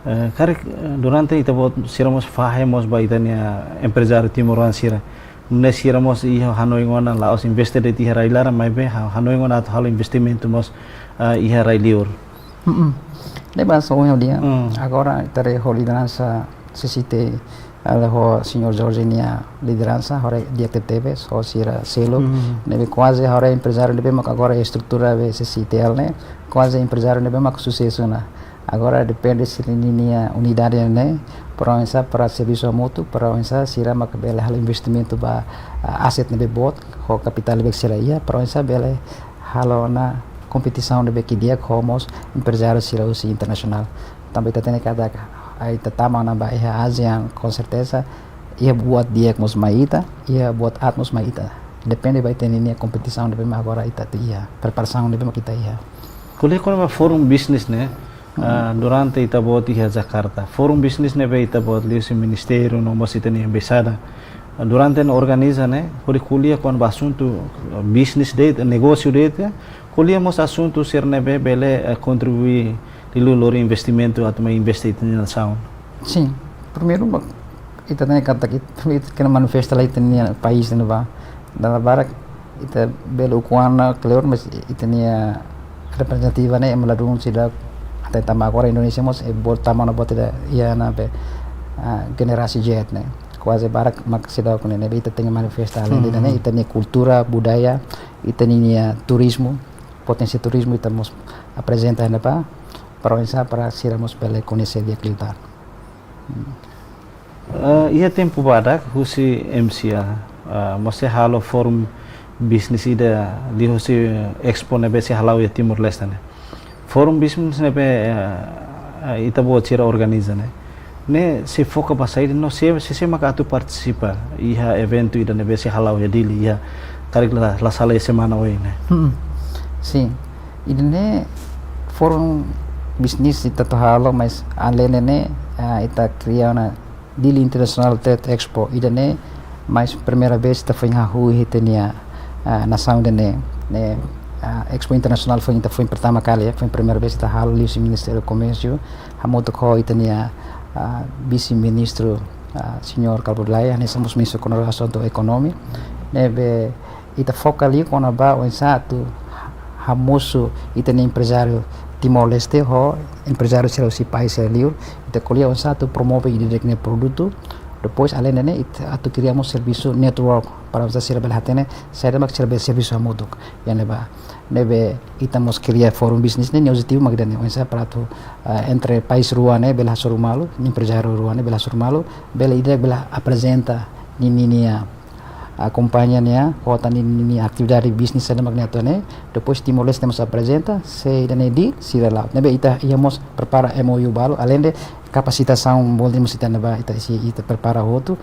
Eh, karik, eh, durante ita-boot sira mós fahe mós ba ita-nia emprezáriu timoroan sira. Nune'e sira mós iha hanoin ona la'ós investe de'it iha rai laran, maibé ha-, hanoin ona atu halo investimentu mós, ah, iha rai liur. Mm-mm. Ne'ebé hanesan ohin ha'u dehan. Hmm. Agora ita haree ho lideransa C C T, halo ho señór Jorge nia lideransa, haree di'ak tebetebes, ho sira seluk. Hmm. Ne'ebé kuaze haree emprezáriu ne'ebé mak agora estrutura be C C T L ne'e, kuaze emprezáriu ne'ebé mak susesu ona. Agora depende sira-ninia unidade ne'e, para oinsá para servisu hamutuk, para oinsá sira mak bele halo investimentu ba, ah, aset ne'ebé boot, ho kapitál ne'ebé sira iha, para oinsá bele halo ona kompetisaun ne'ebé ke di'ak ho mós emprezáriu sira husi internasionál. Tanba ita hatene katak, ah, ita tama ona ba iha ASEAN, com certeza, iha buat di'ak mós mai ita, iha buat aat mós mai ita. Depende ba ita-ninia kompetisaun ne'ebé mak agora ita atu iha, preparasaun ne'ebé mak ita iha. Ko'alia kona-ba Forum Business ne'e, hmm, ah, durante ita-boot iha Jakarta. Forum Business ne'ebé ita-boot liuhusi ministériu, no mós ita-nia embaixada. Ah, durante ne'e organiza ne'e, hodi ko'alia kona-ba asuntu, ah, business de'it, negósiu de'it, ko'alia mós asuntu sira ne'ebé bele, eh, kontribui liuliu lori investimentu atu mai investe ita-nia nasaun. Sin, primeiru mak ita hatene katak ita, ita kena manifesta lai ita-nia país ne'ebá. Dala barak Ita bele ukun ona kleur, mas ita-nia reprezentativa ne'e ema ladún seidauk, até tanba agora Indonézia mós, eh, boot tama ona boot ida iha ne'ebé, ah, generasi Z ne'e. Kuaze barak mak seidauk ne'e, ne'ebé ita tenke manifesta alende ne'e, ita-nia kultura, budaya, ita-nia turizmu, poténsia turizmu ita mós aprezenta iha ne'ebá, para oinsá para sira mós bele koñese di'ak liután. Hmm. Eh, iha tempu badak husi M C A, eh, mós sei halo forum bisnis ida liuhusi Expo ne'ebé sei hala'o iha Timor-Leste ne'e. Forum bisnis ne'ebé, eh, eh, ita-boot sira organiza ne'e. Ne'e sei foka ba saida no sé, sé, sé maka atu partisipa iha eventu ida ne'ebé sei hala'o iha Dili iha karik la, la sala iha semana oin ne'e. Hmm. Sin. Ida-ne'e forum bisnis ita atu halo, mas alende ne'e, ah, ita kria ona Dili International Trade Expo. Ida-ne'e mais primeira vez ita foin hahú iha ita-nia, ah, nasaun ida-ne'e. Ne'e, ah, Expo Internasionál foin, ita foin pertama kali, eh, foin primeira vez ita halo liuhusi Ministériu Komérsiu, hamutuk ho ita-nia, ah, Vise-Ministru, ah, Señór Calvo Delaia, hanesan mós Ministru Konrado Asuntu Ekonomia. Ne'ebé ita foka liu kona-ba oinsá atu hamosu ita-nia emprezáriu Timor-Leste ho emprezáriu sira husi país sira liur. Ita ko'alia oinsá atu promove ida-idak nia produtu. Depois, alende ne'e, ita atu kria mós servisu network para oinsá sira bele hatene saida mak sira bele servisu hamutuk iha ne'ebá. Ne'ebé ita mós kria forum bisnis ne'e, nia objetivu mak ida-ne'e, oinsá para atu, ah, entre país rua ne'e bele hasoru malu, emprezáriu rua ne'e bele hasoru malu, bele ida bele aprezenta ninia, ah, kompañia nian, ho tan ninia atividade bisnis saida mak nia hato'o ne'e. Depois Timor-Leste mós aprezenta, se ida-ne'e deal, sira la'o. Ne'ebé ita iha mós prepara M O U balu, alende kapasitasaun, bolu mós ita ne'ebá, ita sei, ita prepara hotu.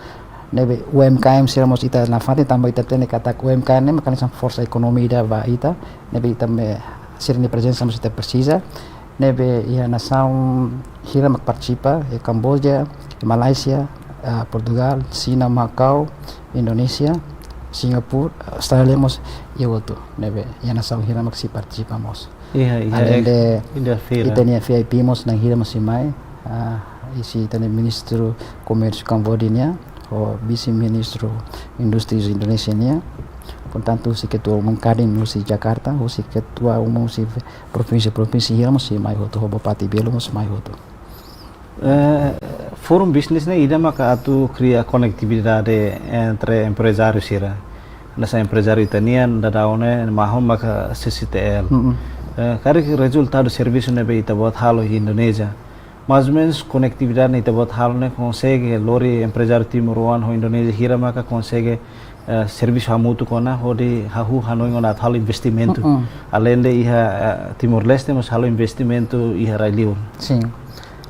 Ne'ebé U M K M sira mós ita nafatin, tanba ita hatene katak U M K M ne'e mak hanesan forsa ekonomia ida ba ita. Ne'ebé ita mós, sira-nia prezensa mós ita presiza. Ne'ebé iha nasaun hira mak partisipa, iha Kamboja, Malázia, ah, Portugál, Xina, Makau, Indonézia, Singapura, Austrália mós iha hotu. Ne'ebé iha nasaun hira mak sei partisipa mós. Iha, iha, alende ida feira. Ita-nia V I P mós na'in hira mós sei mai, ah, husi ita-nia Ministru Komérsiu Kamboja nian, ho Vise-Ministru Indústria Indonézia nian. Portantu, husi ketua umum Kadin husi Jakarta, husi ketua umum husi provínsia, provínsia hira mós sei mai hotu, ho Bupati Belo mós mai hotu. Eh, forum bisnis ne'e ida maka atu kria konektividade entre emprezáriu sira. Hanesan emprezáriu ita-nian daudaun ne'e mahon maka C C T L. Mm-mm. Eh, karik rezultadu servisu ne'ebé ita-boot halo iha Indonézia, mais ou menus konektividade ne'e ita-boot halo ne'e konsege lori emprezáriu timoroan ho Indonézia hira maka konsege, eh, servisu hamutuk ona hodi hahú hanoin ona atu halo investimentu. Mm-mm. Alende iha, eh, Timor-Leste mós halo investimentu iha rai-liur. Sin.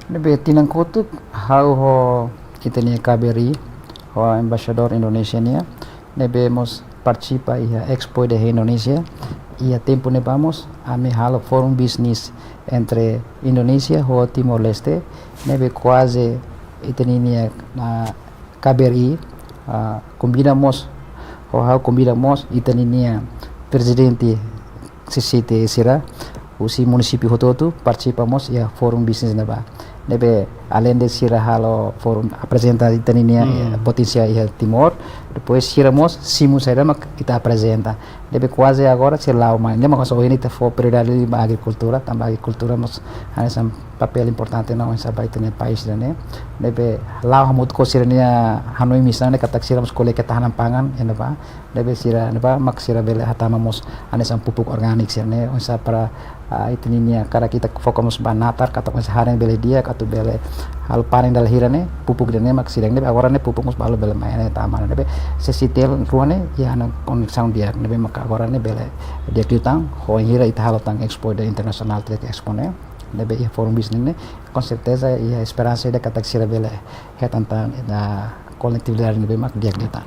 Ne'ebé tinan kotuk ha'u ho ita-nia K B R I, ho embaixadór Indonézia nian, ne'ebé mós partisipa iha Expo ida iha Indonézia. Iha tempu ne'ebá mós ami halo forum bisnis entre Indonézia ho Timor-Leste, ne'ebé kuaze ita-nia, ah, K B R I, ah, konvida mós, ho ha'u konvida mós ita-nia prezidente C C T sira husi munisípiu hotu-hotu partisipa mós iha forum bisnis ne'ebá. Ne'ebé alende sira halo forum, aprezenta ita-nia, hmm, eh, poténsia iha Timor, depois sira mós simu saida mak ita aprezenta. Ne'ebé kuaze agora sira la'o mai. Ne'e mak ohin ita fó prioridade ba agrikultura, tanba agrikultura mós hanesan papél importante ona oinsá ba ita-nia país ida-ne'e. Ne'ebé la'o hamutuk ho sira-nia hanoin misaun ne'e katak sira mós ko'alia keta hanan pangan iha ne'ebá. Ne'ebé sira ne'ebá mak sira bele hatama mós hanesan pupuk orgániku sira-ne'e, oinsá para, ah, ita-nia karik ita foka mós ba natar, katak oinsá haren bele di'ak, atu bele halo panen dala hira ne'e, pupuk ida-ne'e mak sira ne'ebé agora ne'e pupuk mós balu bele mai ne'e tama ne'ebé C C T L rua ne'e iha hanesan koneksaun di'ak ne'ebé maka agora ne'e bele di'ak liután, ho hira ita halo tan Expo ida International Trade Expo ne'e, ne'ebé iha forum bisnis ne'e, com certeza iha esperansa ida katak sira bele hetan tan ida konektividade ne'ebé mak di'ak liután.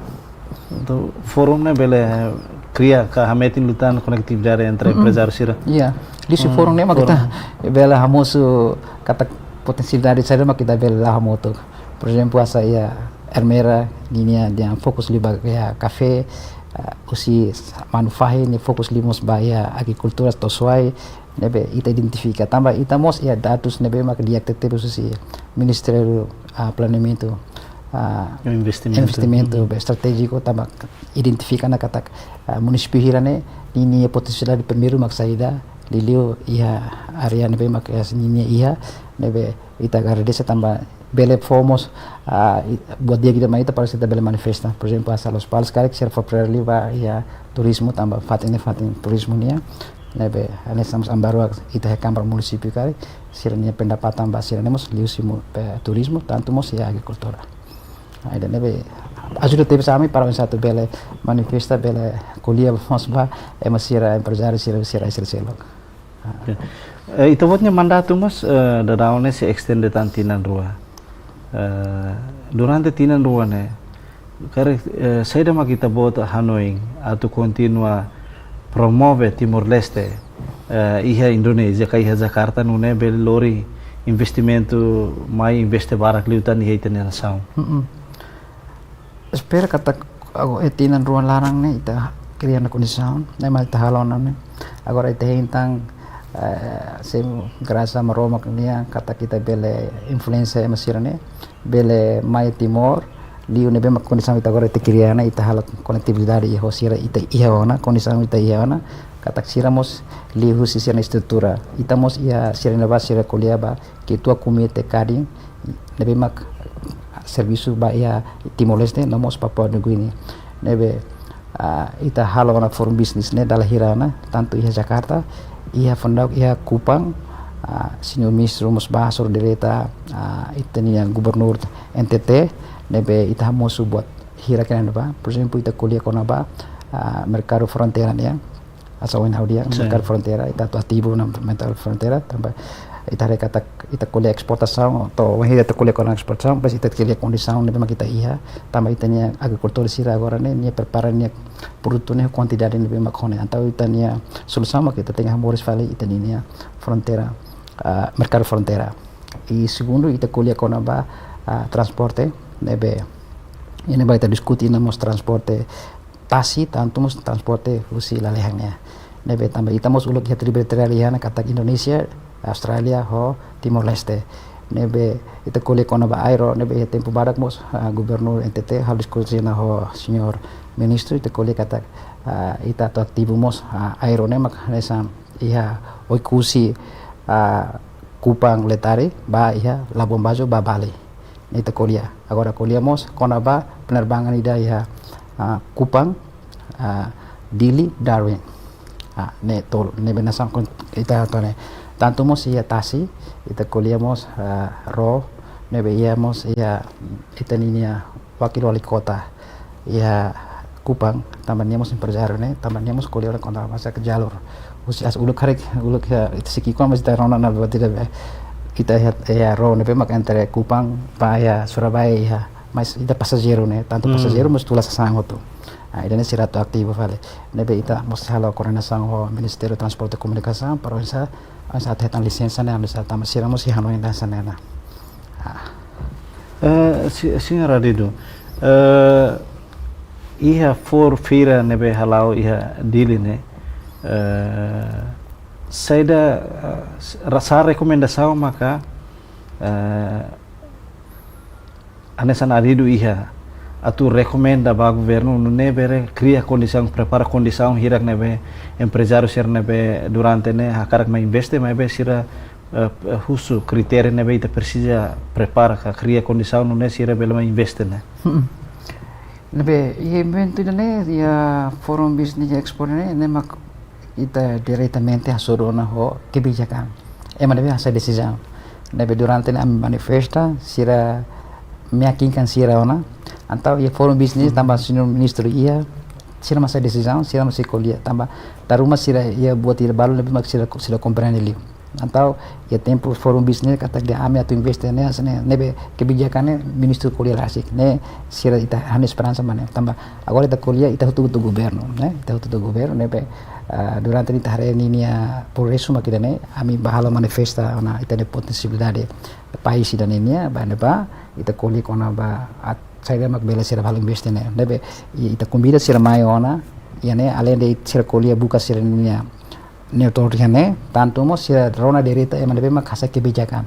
Entaun, forum ne'e bele kria ka hametin liután konektividade entre, mm-mm, emprezáriu sira. Iya. Liuhusi, hmm, forum ne'e mak forum, ita bele hamosu katak potensialidade saida mak ita bele la'o hamutuk. Por ezemplu, hanesan iha Ermera ninia nia fokus liu ba iha kafé, ah, husi Manufahi nia fokus liu mós ba iha agrikultura to'o Suai, ne'ebé ita identifika tanba ita mós iha dadus ne'ebé mak di'ak tebetebes husi Ministériu, ah, Planeamentu ah, investimentu, investimentu be estratéjiku tanba identifika ona katak, ah, munisípiu hira ne'e ninia potensialidade primeiru mak saida, liuliu iha área ne'ebé mak ninia iha, ne'ebé ita agradese tanba bele fó mós, ah, i-, buat di'ak ida mai ita para ita bele manifesta. Por ezemplu, hanesan Lospalos karik sira fó prioridade ba iha turizmu tanba fatin ne'e fatin turizmu nian. Ne'ebé hanesan mós Aman Baruak ita iha Kámara Munisípiu karik sira-nia pendapatan ba sira-ne'e mós liuhusi mu-, pe-, turizmu, tantu mós iha agrikultura. Ah, ida-ne'e be ajuda tebes ami para oinsá atu bele manifesta, bele ko'alia mós ba ema sira, emprezáriu sira, sira, sira seluk. Ah. Oke. Eh, ita-boot nia mandatu mós, eh, daudaun ne'e sei estende tan tinan rua. Eh, durante tinan rua ne'e, karik, eh, saida mak ita-boot hanoin atu kontinua promove Timor-Leste, eh, iha Indonézia, ka iha Jakarta, nune'e bele lori investimentu mai investe barak liután iha ita-nia nasaun. Mm-mm. Espera katak agora iha tinan rua laran ne'e ita kria ona kondisaun, ne'e mak ita halo ona ne'e. Agora ita hein tan, eh, sei grasa Maromak nian katak ita bele influensia ema sira ne'e bele mai Timor, liu ne'ebé mak kondisaun ita agora ita kria ona, ita halo konetividade iha ho sira ita iha ona, kondisaun ita iha ona, katak sira mós liuhusi sira-nia estrutura. Ita mós iha sira-nia bá sira ko'alia ba ketua komité kadin ne'ebé mak servisu ba iha Timor-Leste no mós Papua New Guinea. Ne'ebé, ah, ita halo ona forum bisnis ne'e dala hira ona, tantu iha Jakarta, iha Fundok, iha Kupang, ah, señór ministru mós bá hasoru direta, ah, ita-nia gubernur N T T, ne'ebé ita hamosu buat hirak ne'ebá. Por ezemplu, ita ko'alia kona-ba, ah, merkadu fronteira nian. Hanesan ohin ha'u dehan, sin, merkadu fronteira, ita atu ativu iha merkadu fronteira, tanba ita haree katak ita ko'alia esportasaun, to'o ohin ita ko'alia kona esportasaun, mas ita ko'alia kondisaun ne'ebé mak ita iha, tanba ita-nia agrikultór sira agora ne'e, nia prepara nia produtu ne'e kuantidade ne'ebé mak ho ne'e. Entaun ita-nia solusaun mak ita tenke hamoris fali ita-nia fronteira, ah, merkadu fronteira. I segundu, ita ko'alia kona-ba, ah, transporte, ne'ebé, ne'ebé ita diskute ona mós transporte tasi, tantu mós transporte husi lalehan nian. Ne'ebé tanba ita mós uluk iha trilateral iha ona katak Indonézia, Austrália, ho Timor-Leste. Ne'ebé ita ko'alia kona-ba aero, ne'ebé iha tempu badak mós, ah, gubernur N T T halo diskusaun ona ho señór ministru, ita ko'alia katak, ah, ita atu ativu mós, ah, aero ne'e mak hanesan iha Oekusi, ah, Kupang Letari, ba iha Labuan Bajo, ba Bali. Ne'e ita ko'alia. Agora ko'alia mós kona-ba penerbangan ida iha, ah, Kupang, ah, Dili, Darwin. Ah, ne'e tolu, ne'ebé hanesan kon-, ita atu ne'e. Tantu mós iha tasi, ita ko'alia mós, ah, ró, ne'ebé iha mós iha ita-nia wakil wali kota iha Kupang, tanba nia mós emprezáriu ne'e, tanba nia mós ko'alia ona kona-ba jalur. Husi aas uluk karik, uluk iha, ita sei ki'ik-oan mas ita rona ona buat ida be. Ita iha, iha ró ne'ebé mak entre Kupang ba iha Surabaya iha, mas ita pasajeiru ne'e, tantu, hmm, pasajeiru mós tula sasán hotu. Ah, ida-ne'e sira atu ativu fali. Ne'ebé ita mós halo koordenasaun ho Ministériu Transporte e Komunikasaun, para oinsá, oinsá atu hetan lisensa ne'e, oinsá tanba sira mós iha hanoin hanesan ne'e ona. Ah. Eh, si-, señór Adidu, eh, iha forum feira ne'ebé hala'o iha Dili ne'e, eh, saida, eh, ra-, sá rekomendasaun maka, eh, hanesan Adidu iha atu rekomenda ba governu nune'e bele kria kondisaun, prepara kondisaun hirak ne'ebé emprezáriu sira ne'ebé durante ne'e hakarak mai investe, maibé sira, eh, husu kritéria ne'ebé ita presiza prepara ka kria kondisaun nune'e sira bele mai investe ne'e. Hmm. Ne'ebé, iha eventu ida-ne'e, iha Forum Business Expo ne'e, ne'e mak ita diretamente hasoru ona ho kebijakan. Ema ne'ebé hasai desizaun. Ne'ebé durante ne'e ami manifesta, sira meyakinkan sira ona. Entaun iha forum bisnis, hmm, tanba señór ministru iha, sira mak hasai desizaun, sira mak sei ko'alia. Tanba dala ruma sira iha buat ida balu ne'ebé mak sira, sira komprende liu. Entaun iha tempu forum bisnis katak dehan ami atu investe ne'e, hanesan ne'e, ne'ebé kebijakan ne'e ministru ko'alia rasik. Ne'e sira ita hana esperansa mak ne'e. Tanba agora ita ko'alia, ita hotu-hotu governu, ne'e? Ita hotu-hotu governu, ne'ebé, ah, durante ne'e ita haree ninia progresu mak ida-ne'e, ami bá halo manifesta ona ita-nia potensialidade país ida-ne'e nian, ba ne'ebá, ita ko'alia kona-ba at-, saida mak bele sira bá halo investe ne'e. Ne'ebé, i-, ita konvida sira mai ona, iha ne'e, além de sira ko'alia buka sira-nia neutral iha ne'e, tantu mós sira rona direta ema ne'ebé mak hasai kebijakan.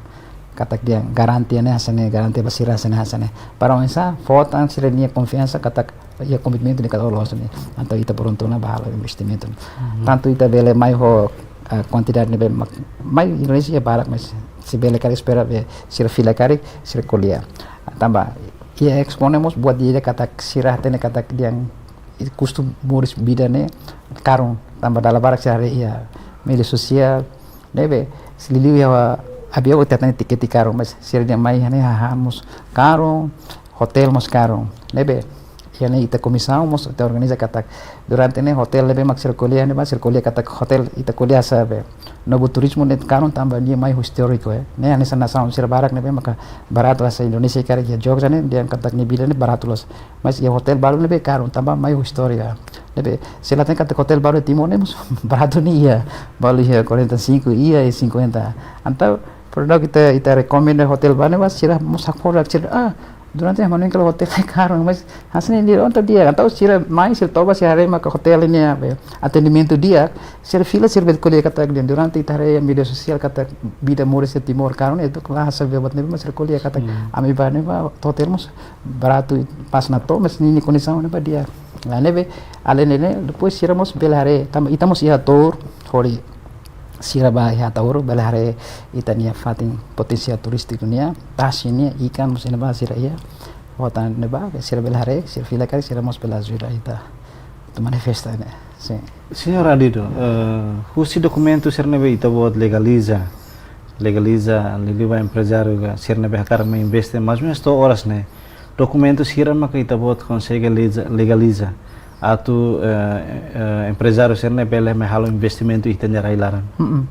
katak dehan garantia ne'e hanesan ne'e, garantia ba sira hanesan ne'e, hanesan ne'e. Para oinsá fó tan sira-nia konfiansa katak iha komitmentu ne'e katak loos ne'e. Entaun ita prontu ona ba halo investimentu. Mhm. Tantu ita bele mai ho, eh, kuantidade ne'ebé mak-, mai Indonézia barak, mas se bele karik espera be sira fila karik, sira ko'alia. Tanba iha Expo ne'e mós buat ida katak sira hatene katak dehan kustu moris vida ne'e karun, tanba dala barak sira haree iha média sosiál, ne'ebé se liuliu iha aviaun ita hatene tikete karun, mas sira dehan mai iha ne'e hahán mós karun, hotel mós karun, ne'ebé iha ne'e ita komisaun mós ita organiza katak durante ne'e hotel ne'ebé mak sira ko'alia ne'ebá, sira ko'alia katak hotel ita ko'alia hanesan be Novo Turismo ne'e karun tanba nia mai ho istóriku, eh. Ne'e hanesan nasaun sira barak ne'ebé maka baratu hanesan Indonézia karik iha Jogja ne'e, dehan katak nia vida ne'e baratu loos. Mas iha hotel balu ne'ebé karun tanba mai ho istória. Ne'ebé, se la hatene katak hotel balu Timor ne'e mós baratu ne'e iha. Balu iha quarenta e cinco iha, iha cinquenta. Entaun, pernah ita, ita rekomenda hotel balu ne'ebá, sira mós hakfodak sira, ah, durante ha'u hanoin katak hotel ne'e karun, mas hanesan ne'e di'ak, entaun di'ak. Entaun sira mai, sira toba, sira haree maka hotel ne'e, eh, atendimentu di'ak, sira fila, sira bele ko'alia katak dehan durante ita haree média sosiál katak vida moris iha Timor karun, entaun klaru hanesan be buat ne'ebé, mas sira ko'alia katak Hmm. ami bá ne'ebá, hotel mós baratu, pas natoon, mas ninia kondisaun ne'ebá di'ak. Nah, ne'ebé, alende ne'e, depois sira mós bele haree, tanba ita mós iha tour, hodi sira bá iha Ataúro, bele haree ita-nia fatin potensiál turístiku nian, tasi nian, ikan, mós iha ne'ebá sira iha, hotel ne'ebá, sira bele haree, sira fila karik, sira mós bele ajuda ita atu manifesta ne'e. Sin. Señór Adido, eh, husi dokumentu sira ne'ebé ita-boot legaliza, legaliza, liuliu ba emprezáriu ka, sira ne'ebé hakarak mai investe, mais ou menus to'o oras ne'e, dokumentu sira maka ita-boot konsege legaliza, legaliza atu, eh, eh, emprezáriu sira ne'e bele mai halo investimentu iha ita-nia rai-laran? Mm-mm.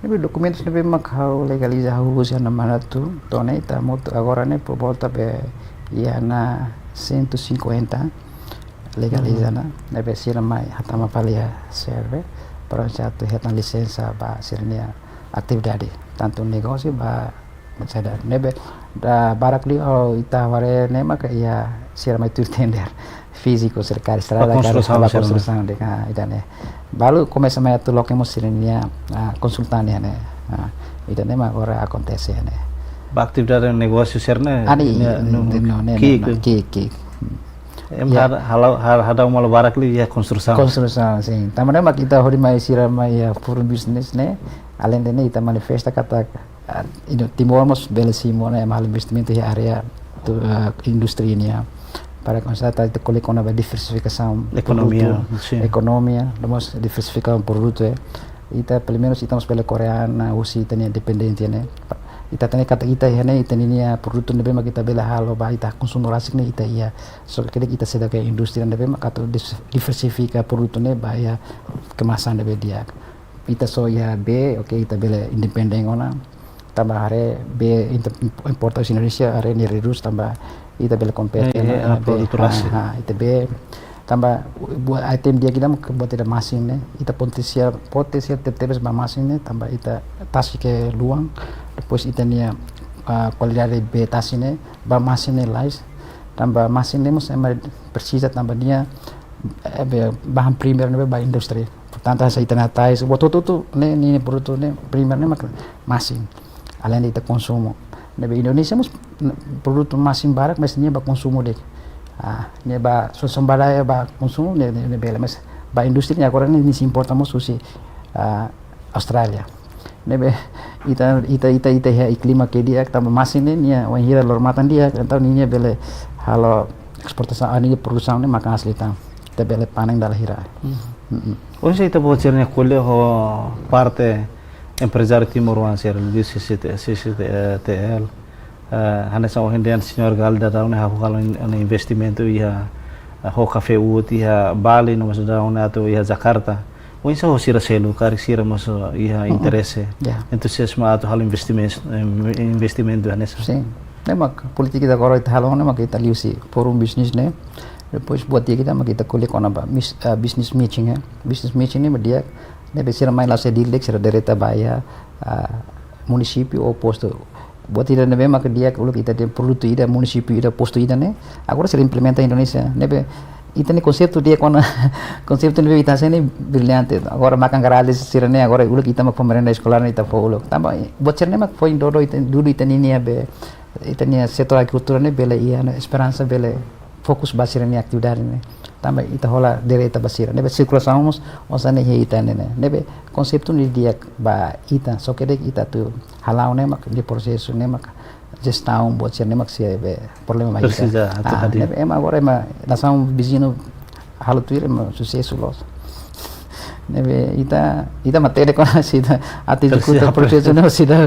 Ne'ebé dokumentu ne'ebé mak ha'u legaliza, ha'u husi ona manatu, to'o ne'e ita hamutuk agora ne'e por volta be iha ona cento e cinquenta legaliza Mhm. ona, ne'ebé sira mai hatama fali iha SEAVE, para atu hetan lisensa ba sira-nia atividade, tantu negósiu ba saida. Ne'ebé barak liu ha'u, ita haree ne'e maka iha sira mai tuir tender fíziku, sira kaer estrada, Ba kaer konstrusaun, ba sira konstrusaun de'it, ah, ida-ne'e. Balu komesa mai atu loke mós sira-nia, ah, konsultan iha ne'e. Ah, ida-ne'e mak agora akontese iha ne'e. Ba atividade negósiu sira-ne'e, Ani, ne'e, no, no, no, no, ne'e, ki'ik, no, no, ki'ik, ki'ik. Hmm. Em, Ya. Hada, halo, ha-, hada uma lo barak liu iha konstrusaun. Konstrusaun, sin. Tanba ne'e mak ita hodi mai sira mai iha Forum Business ne'e, alende ne'e ita manifesta katak, ah, iha Timor mós bele simu ona ema halo investimentu iha área tu, ah, indústria nian. Para konsege ita ko'alia kona-ba diversifikasaun Ekonomia, produtu, sin. Ekonomia, no mós diversifikasaun produtu, eh. Ita, pelumenus ita mós bele koreana, husi ita-nia dependénsia ne'e. Ita hatene katak ita iha ne'e, ita ninia produtu ne'ebé mak ita bele halo ba ita konsumu rasik ne'e ita iha. Só ke ita seidauk iha indústria ne'ebé mak atu dis-, diversifika produtu ne'e ba iha kemasan ne'ebé di'ak. Ita só iha bee, oke, ita bele independen ona. Tanba haree bee inter-, importa husi Indonézia, haree ne'e redús tanba ita bele kompete Eh, ona, eh, iha bee, produtu rasik. Ha, ha, ita bee. Tanba buat item di'ak ida mak buat ida masin ne'e. Ita potensiál, potensiál tebetebes ba masin ne'e, tanba ita tasi ke luan. Depois ita-nia, ah, kualidade bee tasi ne'e, ba masin ne'e lalais. Tanba masin ne'e mós ema presiza tanba nia, eh, be, bahan primer ne'ebé ba indústria. Portantu, hanesan ita-nia tais, buat hotu-hotu ne'e, ninia produtu ne'e, primer ne'e mak masin. Alende ita konsumu. Ne'ebé Indonézia mós, n-, produtu masin barak, mas nia ba konsumu de'it. Ah, nia ba, so, sembada ba konsumu, ne'e, ne'e, ne'e bele, mas ba indústria ne'e agora ne'e, nia sei importa mós husi, ah, Austrália. Ne'ebé ita, ita, ita, ita iha iklima ke di'ak, tanba masin ne'e, nia wainhira loro-matan di'ak, entaun nia bele halo esportasaun, ah, nia produsaun ne'e maka hasil ita, ita bele panen dala hira. Mhm. Mm-mm. Oinsá ita-boot sira-nia ko'alia ho parte emprezáriu timoroan sira, liuliu C C T, C C T L, eh, hanesan ohin dehan señór Gali daudaun ne'e hahú halo in-, investimentu iha, eh, ho kafé uut iha Bali, no mós daudaun ne'e atu iha Jakarta. Oinsá ho sira seluk, karik sira mós, eh, iha Mm-mm. interese, Ya. entuziazmu atu halo investimentu, em, investimentu hanesan? Sin. Ne'e mak polítika ida agora ita halo ne'e mak ita liuhusi Forum Business ne'e. Depois buat di'ak ida mak ita ko'alia kona-ba mis-, eh, business matching, eh. Business matching ne'e mak di'ak, ne'ebé sira mai la sei de'it de'it, sira direta ba iha, ah, munisípiu ou postu. Buat ida ne'ebé mak di'ak, uluk ita-nia produtu ida, munisípiu ida, postu ida ne'e, agora sira implementa Indonézia. Ne'ebé Ita-nia konseitu di'ak ona, konseitu ne'ebé ita sei ne'e brillante. Agora mak anggará sira-ne'e, agora uluk ita mak fó merenda eskolár ne'e ita fó uluk. Tanba buat sira-ne'e mak foin dudu ita, dudu ita-nia be, ita-nia setór agrikultura ne'e bele iha, ne'e esperansa bele fokus ba sira-nia atividade ne'e. Tanba ita hola direta ba sira. Ne'ebé sirkulasaun mós osan ne'e iha ita ne'e. Ne'ebé konseitu ne'e di'ak ba ita, só ke de'it ita atu hala'o ne'e mak, nia prosesu ne'e mak, jestaun buat sira-ne'e mak sei be problema ba ita. Presiza atu Ah, hadir. Ne'ebé ema agora ema nasaun viziñu halo tuir ema susesu loos. Ne'ebé ita, ita matenek ona se ita atu Presiza ezekuta prosesu ne'e se ita,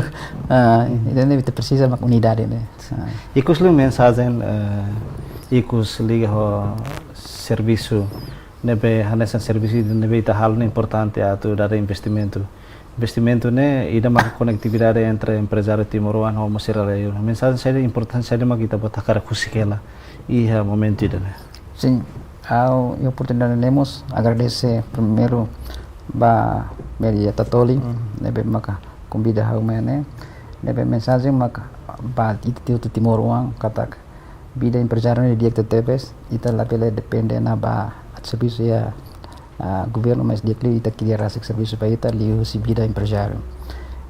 ah, ita ne'e ita presiza mak unidade ne'e. Ah. Ikusliu mensajen, eh, ikus liga ho servisu ne'ebé hanesan servisu ne'ebé ita halo ne'e importante atu dada investimentu. Investimentu ne'e ida mak konektividade entre emprezáriu timoroan ho mós sira rai-liur. Mensajen saida, importánsia saida mak ita-boot hakarak husik hela iha momentu ida-ne'e? Sin, ha'u iha oportunidade ne'e mós agradese primeiru ba média Tatoli, Hmm. ne'ebé maka konvida ha'u mai ne'e, ne'ebé mensajen maka ba ita hotu timoroan katak vida emprezáriu ne'e di'ak tebes, ita labele depende ona ba servisu iha, ah, governu, mas di'ak liu ita kria rasik servisu ba ita liuhusi vida emprezáriu.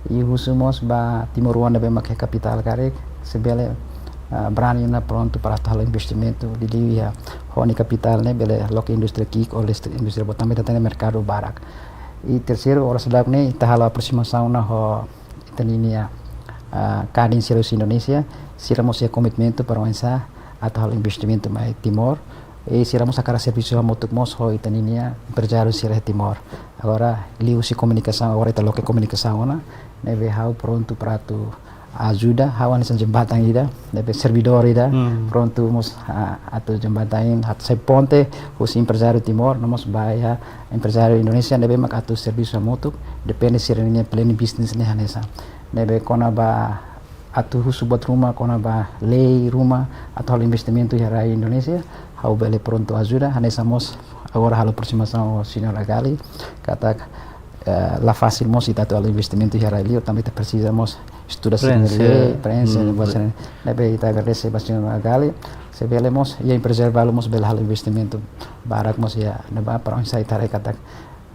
I husu mós ba timoroan ne'ebé mak iha kapitál karik, se bele, ah, brani ona prontu para atu halo investimentu, liuliu iha ho nia kapitál ne'e bele loke indústria ki'ik, ou indústria boot tanba ita hatene merkadu barak. I terseiru, oras daudauk ne'e ita halo aprosimasaun ona ho ita-nia, ah, kadin sira husi Indonézia, sira mós iha komitmentu para oinsá atu halo investimentu mai Timor. I sira mós hakarak servisu hamutuk mós ho ita-nia emprezáriu sira iha Timor. Agora, liuhusi komunikasaun, agora ita loke komunikasaun ona, ne'ebé ha'u prontu para atu ajuda, ha'u hanesan jembatan ida, ne'ebé servidór ida, Hmm. prontu mós, ah, atu jembatan, atu sai ponte husi emprezáriu Timor no mós ba iha emprezáriu Indonézia ne'ebé mak atu servisu hamutuk, depende sira-nia planu bisnis ne'e hanesan. Ne'ebé kona-ba atu husu buat ruma, kona-ba lei ruma, atu halo investimentu iha rai Indonézia, ha'u bele prontu ajuda, hanesan mós agora halo aprosimasaun ho señór Agali, katak, eh, la fasil mós ita atu halo investimentu iha rai-liur, tanba ita presiza mós estuda Prensa. sira-nia lei, prensa, Hmm. buat sira-ne'e. Ne'ebé ita agradese ba señór Agali, se bele mós, iha emprezáriu balu mós bele halo investimentu barak mós iha ne'ebá para oinsá ita haree katak,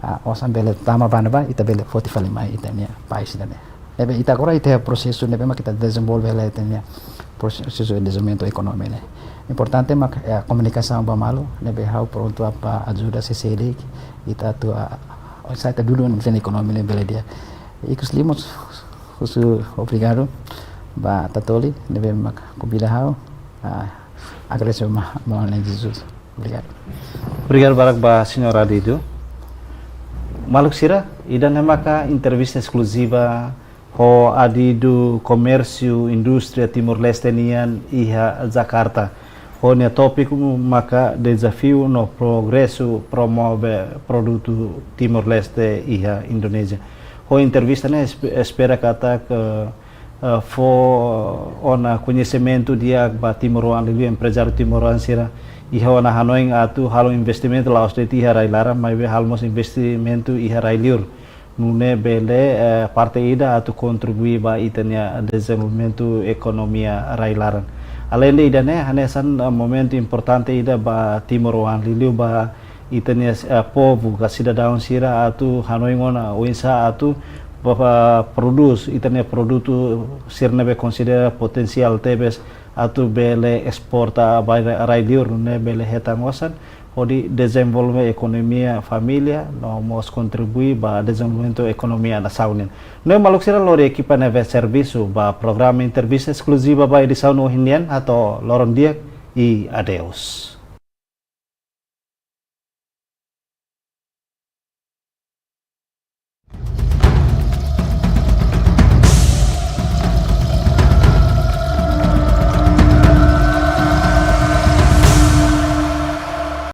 ah, osan bele tama ba ne'ebá, ita bele foti fali mai ita-nia país ida-ne'e. Ne'ebé ita agora ita iha prosesu ne'ebé mak ita dezenvolve hela ita-nia prosesu dezenvolvimentu ekonomia ne'e. Importante mak, eh, komunikasaun ba malu, ne'ebé ha'u prontu atu ajuda se seidauk, ita atu, ah, oinsá ita dudu ita-nia ekonomia ne'e bele di'ak. Ikusliu mós husu obrigadu ba Tatoli, ne'ebé mak konvida ha'u, ah, agradese ba Maun Allan Jesus. Obrigadu. Obrigadu barak ba señór Adidu. Maluk sira, ida-ne'e maka entrevista eskluziva ho Adidu Komérsiu Indústria Timor-Leste nian iha Jakarta. Ho nia tópiku maka dezafiu no progresu promove produtu Timor-Leste iha Indonézia. Ho entrevista ne'e esp-, espera katak, eh, eh, fó ona koñesimentu di'ak ba timoroan, liuliu emprezáriu timoroan sira, iha ona hanoin atu halo investimentu la'ós de'it iha rai-laran, maibé halo mós investimentu iha rai-liur. Nune'e bele, eh, parte ida atu kontribui ba ita-nia dezenvolvimentu ekonomia rai-laran. Aleinde ida-ne'e, hanesan, eh, momentu importante ida ba timoroan, liuliu ba ita-nia, eh, povu ka sidadaun sira atu hanoin ona oinsá atu ba, ba prodús ita-nia produtu sira ne'ebé konsidera potensiál tebes atu bele esporta ba rai-, rai-liur, nune'e bele hetan osan hodi dezenvolve ekonomia família no mós kontribui ba dezenvolvimentu ekonomia nasaun nian. Nune'e maluk sira, lori ekipa ne'ebé servisu ba programa entrevista eskluziva ba edisaun ohin nian, hato'o loron di'ak i adeus.